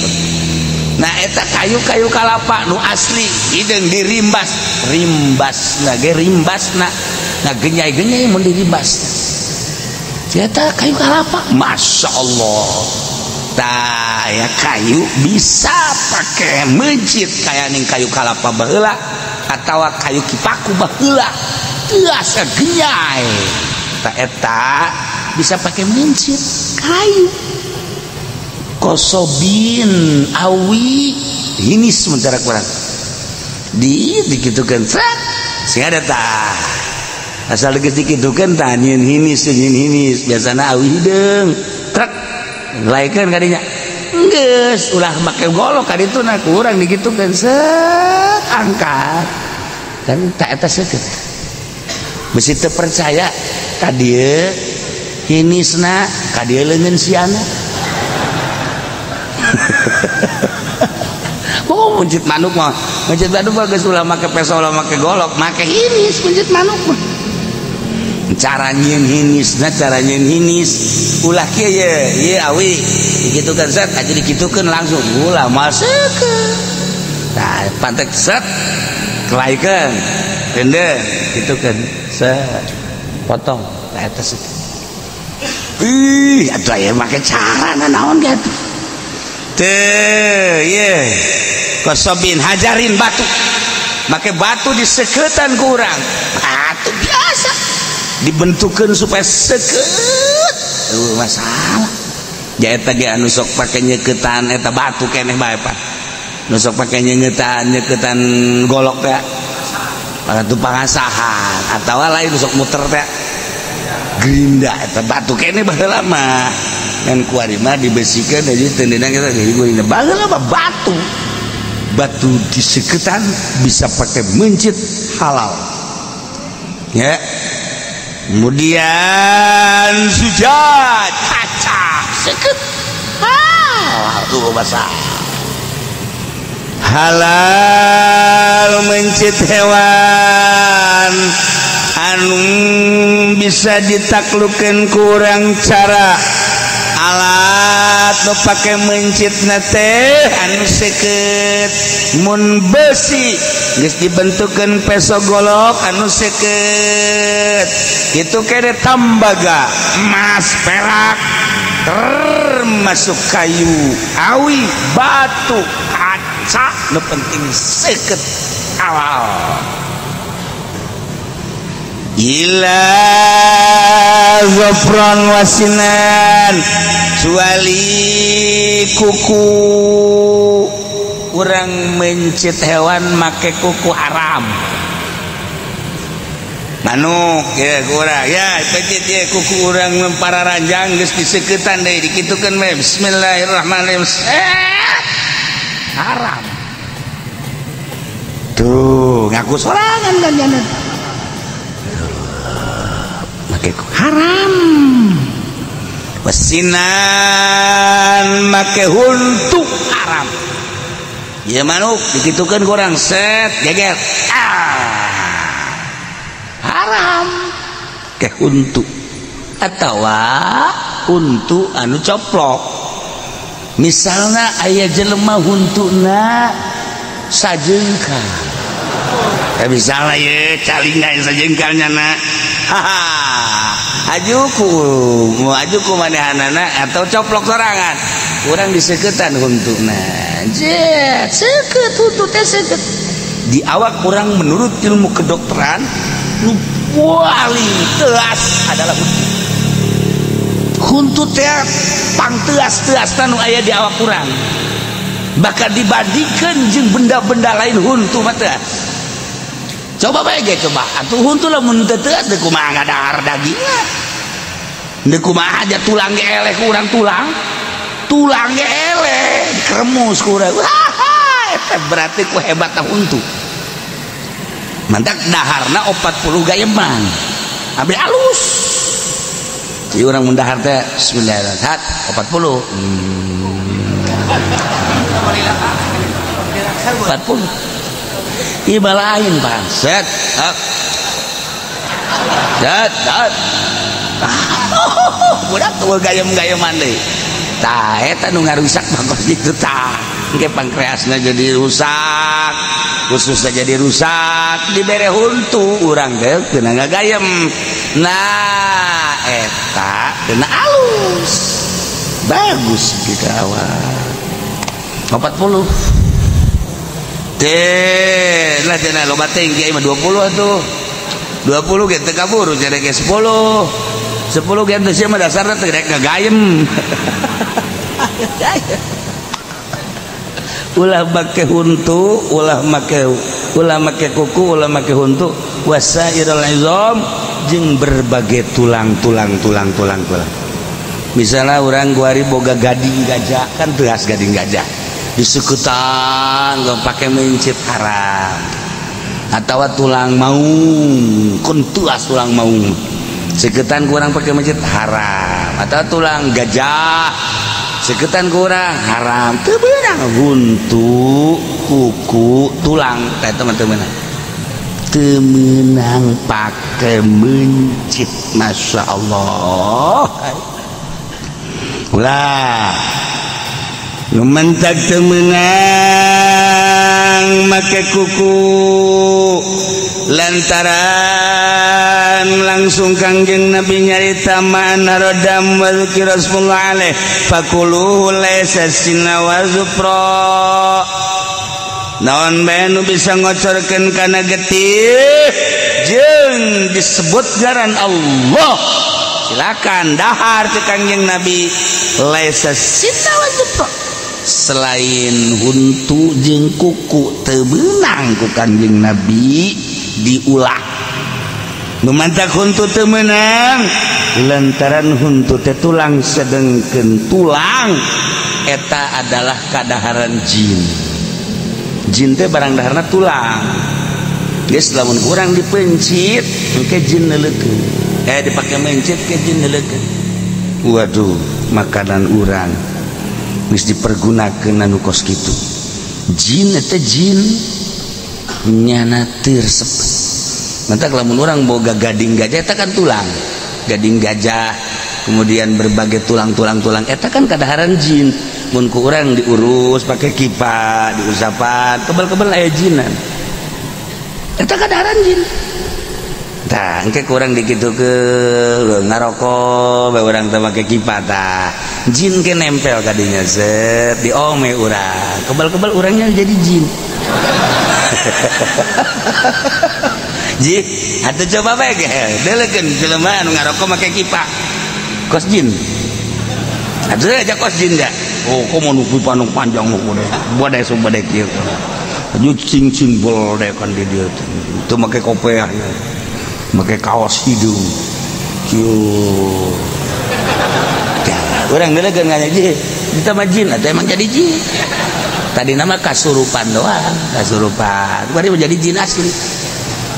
Nah, eta kayu-kayu kalapa nu asli hideung dirimbas, rimbasna ge rimbasna ngagenyai-genyai mun dirimbas. Eta kayu kalapa, Masya Allah. Tah ya kayu bisa pakai mencit kayak ning kayu kalapa baheula atawa kayu kipaku baheula. Tiasa genyai. Tah eta bisa pakai mencit kayu. Kosobin awi hinis sementara kurang. Di dikitukeun sret sing ada tah. Asal geus dikitukeun tah nyieun hinis biasana awi hideung trek laikeun kadinya geus ulah make golok ka ditu na kurang dikitukeun set angkat kan tak eta seukeut besi teu percaya ka dieu hinisna ka dieu leungeun siana. Oh mencit manuk mah geus ulah make peso ulah make golok make hinis mencit manuk mah. Cara nyieun hinis na cara nyieun hinis ulah kieu ye ieu awi dikitukeun set aja dikitukeun langsung ulah maseukeun tah pantek set kelaikeun dende kitukeun set potong tah eta set ih atuh aya make cara naon ge atuh teu ye kosobin hajarin batu make batu diseketan ku urang batu biasa dibentukkan supaya seket masalah eta ge anu sok pake nyeketan eta batu keneh bae pak nu sok pake nyeketan golok teh batu pangasahan atawa lain nu sok muter teh gerinda eta batu keneh baheula mah ngan kuari mah dibesikeun jadi teu ndeunang eta gerinda baheula mah batu batu diseketan bisa pakai mencit halal ya. Kemudian sujad kaca seket halal tuh basah halal mencit hewan anu bisa ditaklukeun kurang cara alat nu pake mencitna teh anu seukeut mun besi geus dibentukeun peso golok anu seukeut kitu kene tembaga emas perak termasuk kayu awi batu kaca nu penting seukeut halal. Ila zafran wasinan suali kuku urang mencit hewan make kuku haram manuk ya kurang ya pencit ya kuku urang para ranjang geus diseketan deui dikitukeun we bismillahirrahmanirrahim haram tuh ngaku sorangan kan jana make haram wasinan make huntu haram ya manuk dikitukeun kurang set geger haram ke huntu atawa huntu anu coplok misalna aya jelema huntuna sajengkal ya misalna ye calinga sajengkal nyana haha ajuku mau ajuku manehanana atau coplok sorangan kurang diseketan huntuna jet seukeut huntu teh seukeut di awak kurang menurut ilmu kedokteran nu paling teas adalah huntu. Huntu teh pangteas-teas nu aya di awak urang. Bahkan dibandingkan jeung benda-benda lain huntu mah teas. Coba bae ge coba atuh huntu lamun teu teas deui kumaha ngadahar dagingna. Deui kumaha aja tulang ge eleh ku urang tulang. Tulang ge eleh dikeremus ku urang. Wah, eta berarti ku hebatna huntu. Mantak daharna 40 gayeman. Ambil alus. Jadi orang mun dahar teh bismillahirrahmanirrahim 40. 40. Ieu lain Bang. Set. Set, set. Budak tuh gayem-gayeman deui. Tah eta nu ngarusak bakos kitu tah. Engke pankreasna jadi rusak, khususnya jadi rusak, dibere huntu urang teh kena ngagayem. Nah, eta kena alus. Bagus kita awal. 40. Teh, lah cenah loba teh kiai mah 20 atuh. 20 ge teu kaburu cenah ge 10. 10 ge teh sia mah dasarna teh rek ngagayem. Ulah make huntu, ulah make kuku, ulah make huntu, wasairul izam jeung berbagai tulang-tulang tulang-tulang tulang. Misalnya orang guari boga gading gajah kan teas gading gajah disekutan gak pakai mencit haram atau tulang maung kun tuas tulang maung seketan kurang pakai mencit haram atau tulang gajah seketan kurang haram teu beunang huntu kuku tulang teh teman-teman teu meunang pake mencit. Masya Allah. Ulah nu mentak teu meunang make kuku lantaran langsung Kangjeng Nabi nyarita ma'ana radam wa dzikra Rasulullah alaih fakuluhu laisa sinna wa zufra. Naon bae nu bisa ngocorkeun kana getih jeung disebut ngaran Allah silakan dahar cek Kangjeng Nabi laisa sinna wa zufra selain huntu jeung kuku teu meunang ku Kangjeng Nabi diulah. Nu mantak huntu teu meunang lantaran huntu teh tulang sedengkeun tulang eta adalah kadaharan jin. Jin teh barang daharna tulang. Geus lamun kurang dipencit engke jin neuleukeun. Dipake mencit ke jin neuleukeun. Waduh, makanan urang geus dipergunakeun anu kos kitu. Jin eta jin nyana teu resep. Mantak lamun urang boga gading gajah eta kan tulang. Gading gajah, kemudian berbagai tulang-tulang-tulang eta kan kadaharan jin. Mun ku urang diurus pakai kipa, diusapan, kebel-kebel aya jinan. Eta kadaharan jin. Tah, engke kurang dikitukeun ngarokok bae urang teh make kipa tah. Jin ke nempel kadinya set diome urang. Kebel-kebel urangnya jadi jin. Ji, atuh coba bae ge. Deulekeun jelema anu ngarokok make kipa. Kos jin. Atuh aja kos jin da. Oh, komo nu pipa nu panjang nu kudu. Badai sobadai kieu. Aju cing-cing bol deh kan di dieu teh. Teu make kopeah ya. Make kaos hidung. Kieu. Urang deulekeun nganya ji. Ditambah jin atuh emang jadi jin. Tadi nama kasurupan doang, kasurupan. Bari menjadi jin asli.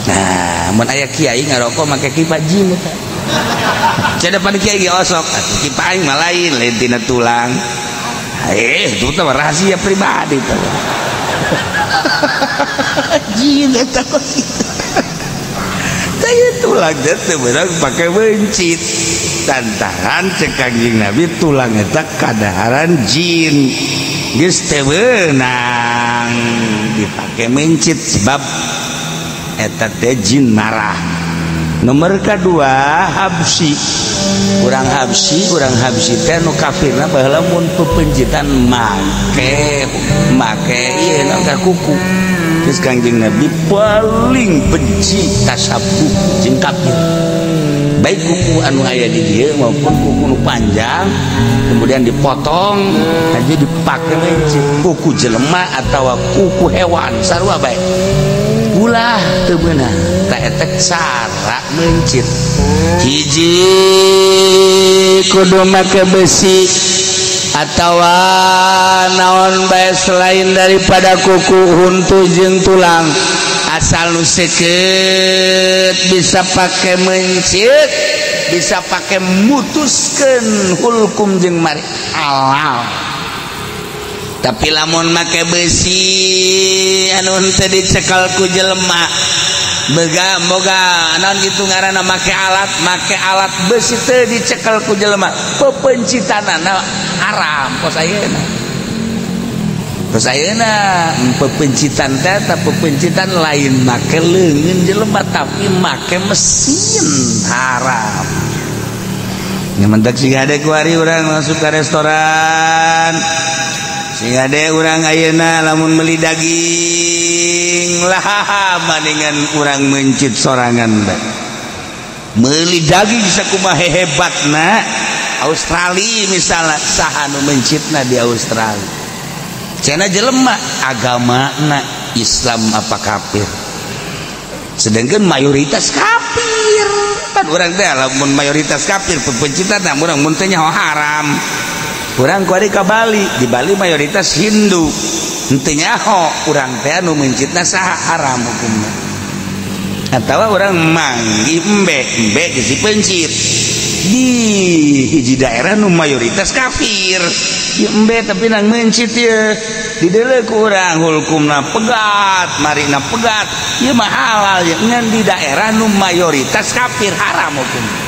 Nah, mun aya kiai ngarokok make kipa jin eta. Cenah pan kiai ge osok, atuh kipa aing mah lain, lain tina tulang. Itu teh rahasia pribadi teh. Jin eta kok kitu. Tah tulang teh teu meunang pake mencit. Tantaran cek Kangjeng Nabi tulang eta kadaharan jin. Geus teu meunang dipake mencit sebab eta teh jin marah. Nomor kedua Habsyi. Urang Habsyi teh nu kafirna baheula mun pepencitan make ieu naon ka kuku. Geus Kangjeng Nabi paling benci tasabuh jeung kafir. Baik kuku anu aya di dieu maupun kuku nu panjang kemudian dipotong aja dipake mencit kuku jelema atau kuku hewan sarua bae. Ulah teu meunang ta eta cara mencit. Hiji kudu make besi atawa naon bae selain daripada kuku huntu jeung tulang, asal nu seukeut bisa pake mencit, bisa pake mutuskeun hulkum jeung mari halal. Tapi lamun make besi anu henteu dicekel ku jelema boga boga naon kitu ngaranna make alat besi teu dicekel ku jelema, pepencitanana haram kos ayeuna. Kos ayeuna pepencitan teh ta pepencitan lain make leungeun jelema tapi make mesin haram. Nya mentak siga hade kuari urang masuk ka restoran. Sehingga deh urang ayeuna lamun meuli daging lah bandingan urang mencit sorangan bae. Meuli daging sakumaha hebatna Australia misalnya saha nu mencitna di Australia. Cenah jelema agamana Islam apa kafir. Sedangkan mayoritas kafir. Pan urang teh lamun mayoritas kafir pepencitan urang mun teh nyaho haram. Urang kuari ka Bali, di Bali mayoritas Hindu. Henteu nyaho urang teh anu mencitna saha haram hukumna. Atawa urang manggih embe, embe geus dipencit. Di hiji daerah nu mayoritas kafir. Di embe tapi nang mencit ye. Di deuleu ku urang hukumna pegat, marina pegat. Ieu mah halal ye ngan di daerah nu mayoritas kafir haram hukumna.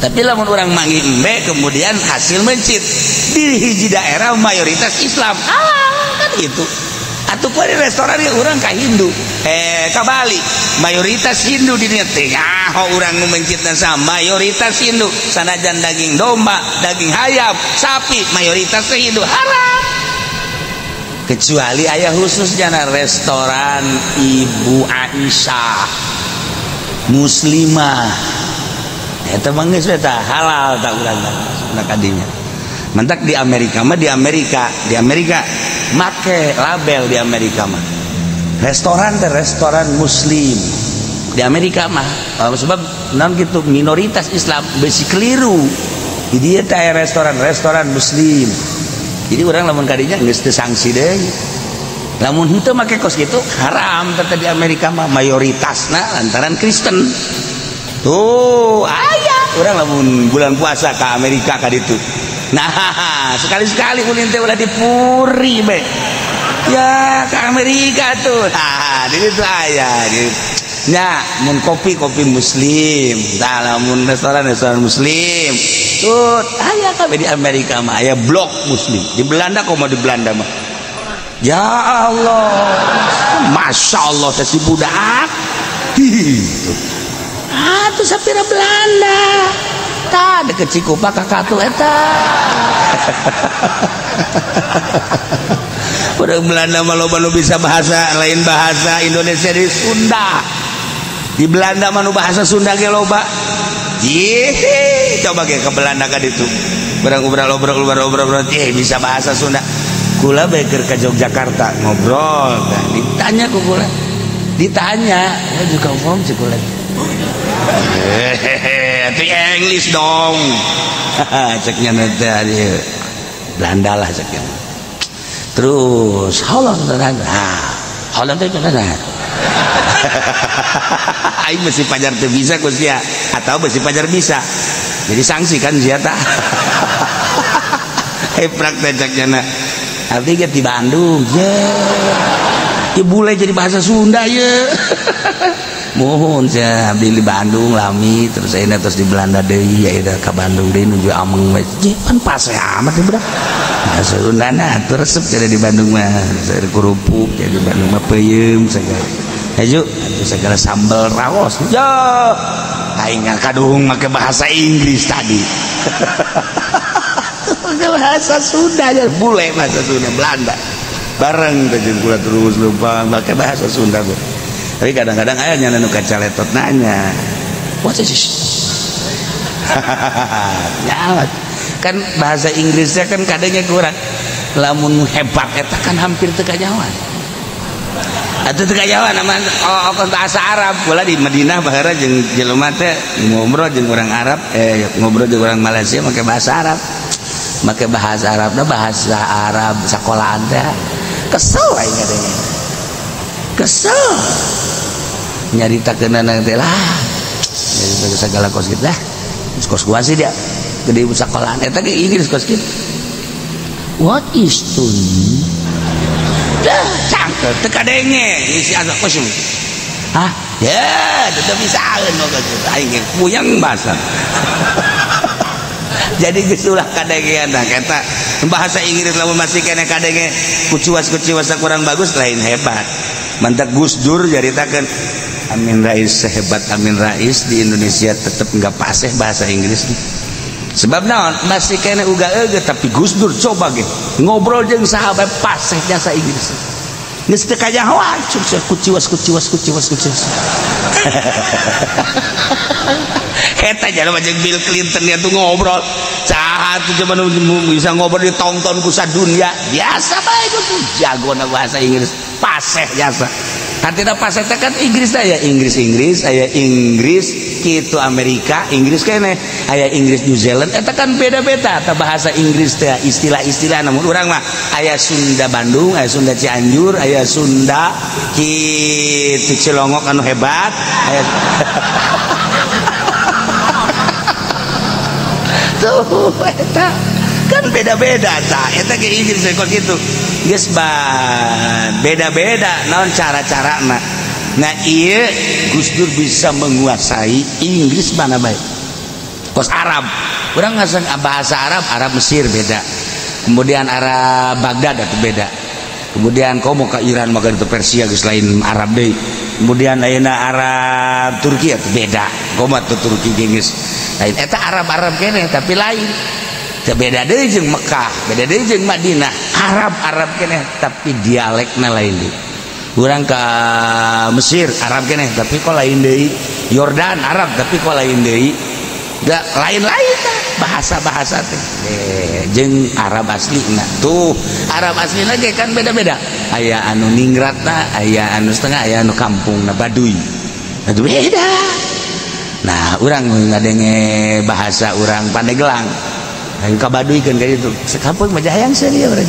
Tapi lamun orang manggih embe kemudian hasil mencit di hiji daerah mayoritas Islam halal kan gitu. Atuh ku di restoran ya urang ka Hindu, ka Bali mayoritas Hindu di dieu teh nyaho urang nu mencitna sama mayoritas Hindu sanajan daging domba, daging hayam, sapi mayoritas Hindu haram. Kecuali aya khusus jana restoran Ibu Aisyah muslimah. Eta mah geus eta halal tak urang na kadinya. Mantak di Amerika mah di Amerika make label di Amerika mah. Restoran teh restoran muslim. Di Amerika mah sebab naon kitu minoritas Islam besi keliru. Di dieu teh restoran muslim. Jadi urang lamun kadinya geus teu sanksi deui. Lamun henteu make kos kitu haram teh di Amerika mah mayoritasna lantaran Kristen. Tuh, aya urang lamun bulan puasa ke Amerika ka ditu. Nah, sekali-sekali ulin teh ulah dipuri be. Ya, ke Amerika tuh. Nah, di ditu aya. Nya, mun kopi muslim. Tah lamun restoran muslim. Tuh, aya kabeh di Amerika mah aya blok muslim. Di Belanda komo di Belanda mah. Ya Allah. Masya Allah teh si budak. Gitu. Ah, tuh sapira Belanda. Tah deket Cikupa kakak tuh eta. Urang Belanda mah loba nu bisa bahasa lain bahasa Indonesia di Sunda. Di Belanda mah nu bahasa Sunda ge loba. Yih, coba ge ke Belanda ka ditu. Urang obrol-obrol bisa bahasa Sunda. Kula bae keur ka Yogyakarta ngobrol, nah, ditanya ku kula. Ditanya, ya juga from cik kula. Hehehe, itu English dong. Ceknya nanti Belanda lah ceknya. Terus Holland, Holland itu kan. Aing mesti pajar teu bisa ku sia atau mesti pajar bisa. Jadi sanksi kan sia tah. Hei praktek ceknya na. Abdi ge di Bandung. Ye. Ya bule jadi bahasa Sunda ye. Mohon saya abdi di Bandung lami terus saya terus di Belanda deui ya ka Bandung deui nuju ameng we. Pan pase amat ya budak. Bahasa Sunda nah atuh resep jadi di Bandung mah. Saya kerupuk jadi di Bandung mah peuyeum segala. Hayu atuh segala sambal raos. Yo aing kadung make bahasa Inggris tadi. Pakai bahasa Sunda ya bule bahasa Sunda Belanda. Bareng teh jeung kula terus lupa make bahasa Sunda gua. Tapi kadang-kadang aya nya nu kacaletot nanya. What is this? Ya, kan bahasa Inggrisnya kan kadangnya kurang. Lamun hebat eta kan hampir teu kanyawan. Atuh teu kanyawan aman oh bahasa Arab. Bola di Madinah baheula jeung jelema teh ngobrol jeung urang Arab, ngobrol jeung urang Malaysia make bahasa Arab. Make bahasa Arab da bahasa Arab sakolahan teh. Kesel aing kadangnya. Kesel. Nyaritakeunana teh lah. Nyaritakeun segala kos kitu lah. Kos gua sih dia. Gede sekolahan eta ge Inggris kos kitu. What is tun? Dah cangkel teu kadenge isi asa kos. Hah? Ya, teu bisaeun aing ge puyeng bahasa. Jadi geus ulah kadengean tah eta bahasa Inggris lamun masih keneh kadenge kuciwas-kuciwas kurang bagus lain hebat. Mantak Gus Dur caritakeun Amin Rais sehebat Amin Rais di Indonesia tetep enggak paseh bahasa Inggris nih. Sebab naon masih kene uga eueuh tapi Gus Dur coba ge ngobrol jeung saha bae paseh jasa Inggris. Geus teu kanyahoan kuciwas kuciwas kuciwas kuciwas. Eta jalma jeung Bill Clinton nya tuh ngobrol. Saha tuh coba bisa ngobrol ditonton ku sadunya. Biasa bae Gus Dur jagona bahasa Inggris paseh jasa. Artinya paseh teh kan Inggris aya Inggris Inggris aya Inggris kitu Amerika Inggris keneh aya Inggris New Zealand eta kan beda-beda ta bahasa Inggris teh istilah-istilah namun urang mah aya Sunda Bandung aya Sunda Cianjur aya Sunda kitu Cilongok anu hebat aya tuh eta kan beda-beda ta eta ge Inggris kok kitu geus beda-beda naon cara-carana. Nah ieu Gus Dur bisa menguasai Inggris mana bae. Kos Arab. Urang ngasang bahasa Arab, Arab Mesir beda. Kemudian Arab Baghdad itu beda. Kemudian komo ka Iran maka itu Persia geus lain Arab deui. Kemudian ayeuna Arab Turki itu beda. Komo atuh Turki geus lain. Eta Arab-Arab keneh tapi lain. Beda deui jeung Mekah, beda deui jeung Madinah. Arab-Arab keneh tapi dialekna lain deui. Urang ka Mesir Arab keneh tapi kok lain deui. Yordan Arab tapi kok lain deui. Da lain-lain bahasa-bahasa teh. Jeung Arab aslina. Tuh, Arab aslina ge kan beda-beda. Aya anu ningratna, aya anu setengah, aya anu kampungna Baduy. Aduh beda. Nah, urang ngadenge bahasa urang Pandeglang. Ayo ka Baduy kan kayak gitu. Sekampung mah hayang seuri urang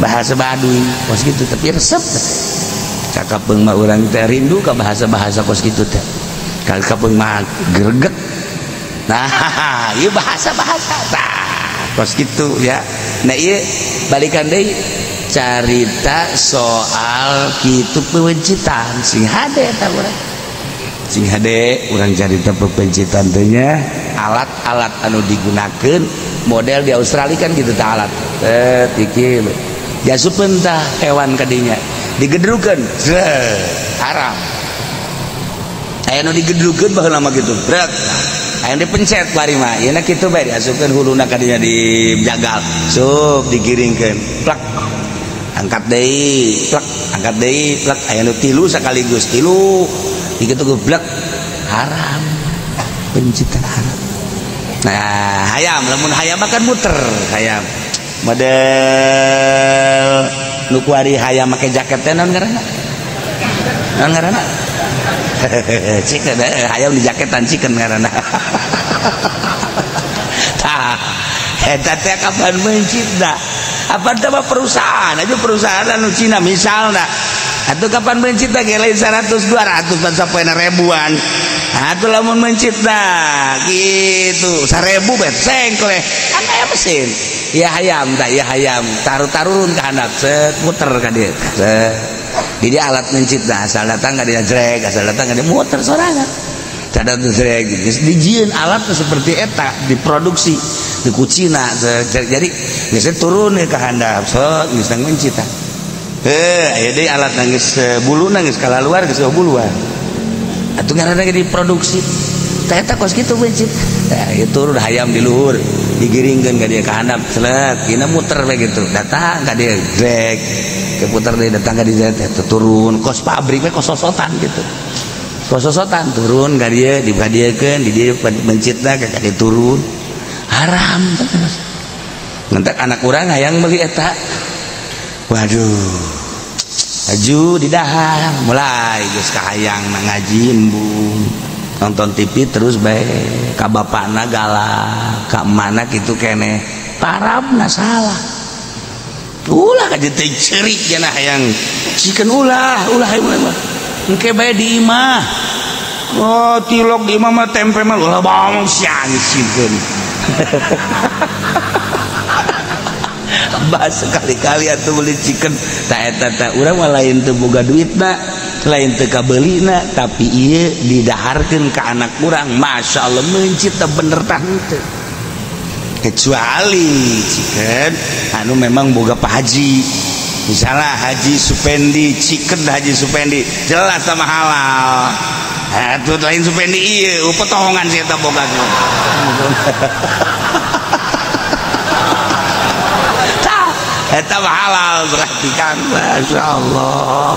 bahasa Baduy kos kitu tapi resep. Cakapeung mah urang teh rindu ka bahasa-bahasa kos kitu teh. Kapeung mah greget. Nah, ieu bahasa-bahasa tah kos kitu ya. Nah ieu balikan deui carita soal kitu pewencitan sing hade eta urang. Sing hade urang carita pepencitan teh nya alat-alat anu digunakeun model di Australia kan gitu tah alat. Iki jasupeun tah hewan kadinya digedrukeun haram. Aya nu digedrukeun baheula mah kitu. Brek. Aya nu dipencet bari mah. Ieu na kitu bae diasupkeun huluna kadinya dijagal. Sup digiringkeun. Plak. Angkat deui, plak, angkat deui, plak. Aya nu tilu sekaligus tilu. Dikitu geblek haram. Pencitan haram. Nah, hayam lamun hayam kan muter hayam. Model nu kuari hayam make jaket teh naon ngaranna? Naon ngaranna? Chicken, hayam di jaketan chicken ngaranna. Tah, eta teh kapan mencipta? Apa teh perusahaan aja perusahaan anu Cina misalna. Atuh kapan mencipta ge lain 100 200 pan sapoena ribuan. Atuh lamun mencipta gitu 1000 bet sengkleh kan aya mesin. Ya hayam tah ya hayam taruh-tarurun ka handap set muter ka dieu. Set. Jadi alat mencipta asal datang ka dieu jrek asal datang ka dieu muter sorangan. Cada jrek geus dijieun alat seperti eta diproduksi di ku Cina. Jadi geus turun ka handap set geus mencipta. Aya deui alat nangis bulu nangis kalaluar geus buluan. Atuh ngaranna ge diproduksi. Tah eta kos kitu mencit. Tah ieu turun hayam di luhur, digiringkeun ka dieu ka handap, slet, dina muter we gitu. Datang ka dieu grek. Ke puter deui datang ka dieu turun kos pabrik we kos sosotan gitu. Pososotan turun ka dieu dibadiekeun di dieu mencitna ka dieu turun. Haram terus. Ngentek anak urang hayang meuli eta. Waduh. Aju di dahar mulai geus kahayang ngaji embung. Nonton TV terus bae ka bapana galak, ka mana kitu keneh. Tarabna salah. Ulah ka teh ceurik cenah hayang cikeun ulah ulah ulah. Engke bae di imah. Oh, tilok di imah mah tempe mah ulah bang siang cikeun. Bahas sekali-kali atuh beli chicken tak eta tak urang mah lain teu boga duitna, lain teu kabeulina, tapi ieu didaharkeun ka anak urang. Masya Allah mencit teh bener tah henteu. Kecuali chicken anu memang boga Pak Haji. Misalnya Haji Supendi, chicken Haji Supendi jelas sama halal. Atuh lain Supendi ieu potongan si eta boga. Eta halal berarti kan, Masya Allah.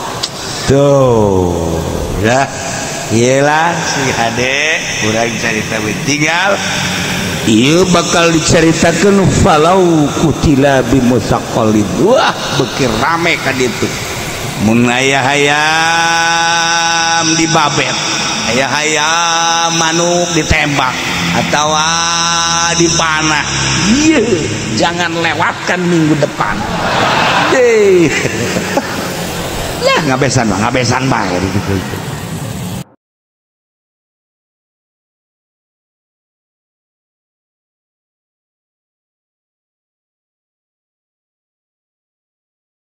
Tuh ya, iyalah si hade kurang cerita tinggal. Iya bakal diceritakan falau kutila bimusaqalid. Wah bekir rame kan itu. Mun aya hayam dibabet, aya hayam manuk ditembak atau dipanah. Iya, jangan lewatkan minggu depan. Deh. Lah ngabesan bae gitu.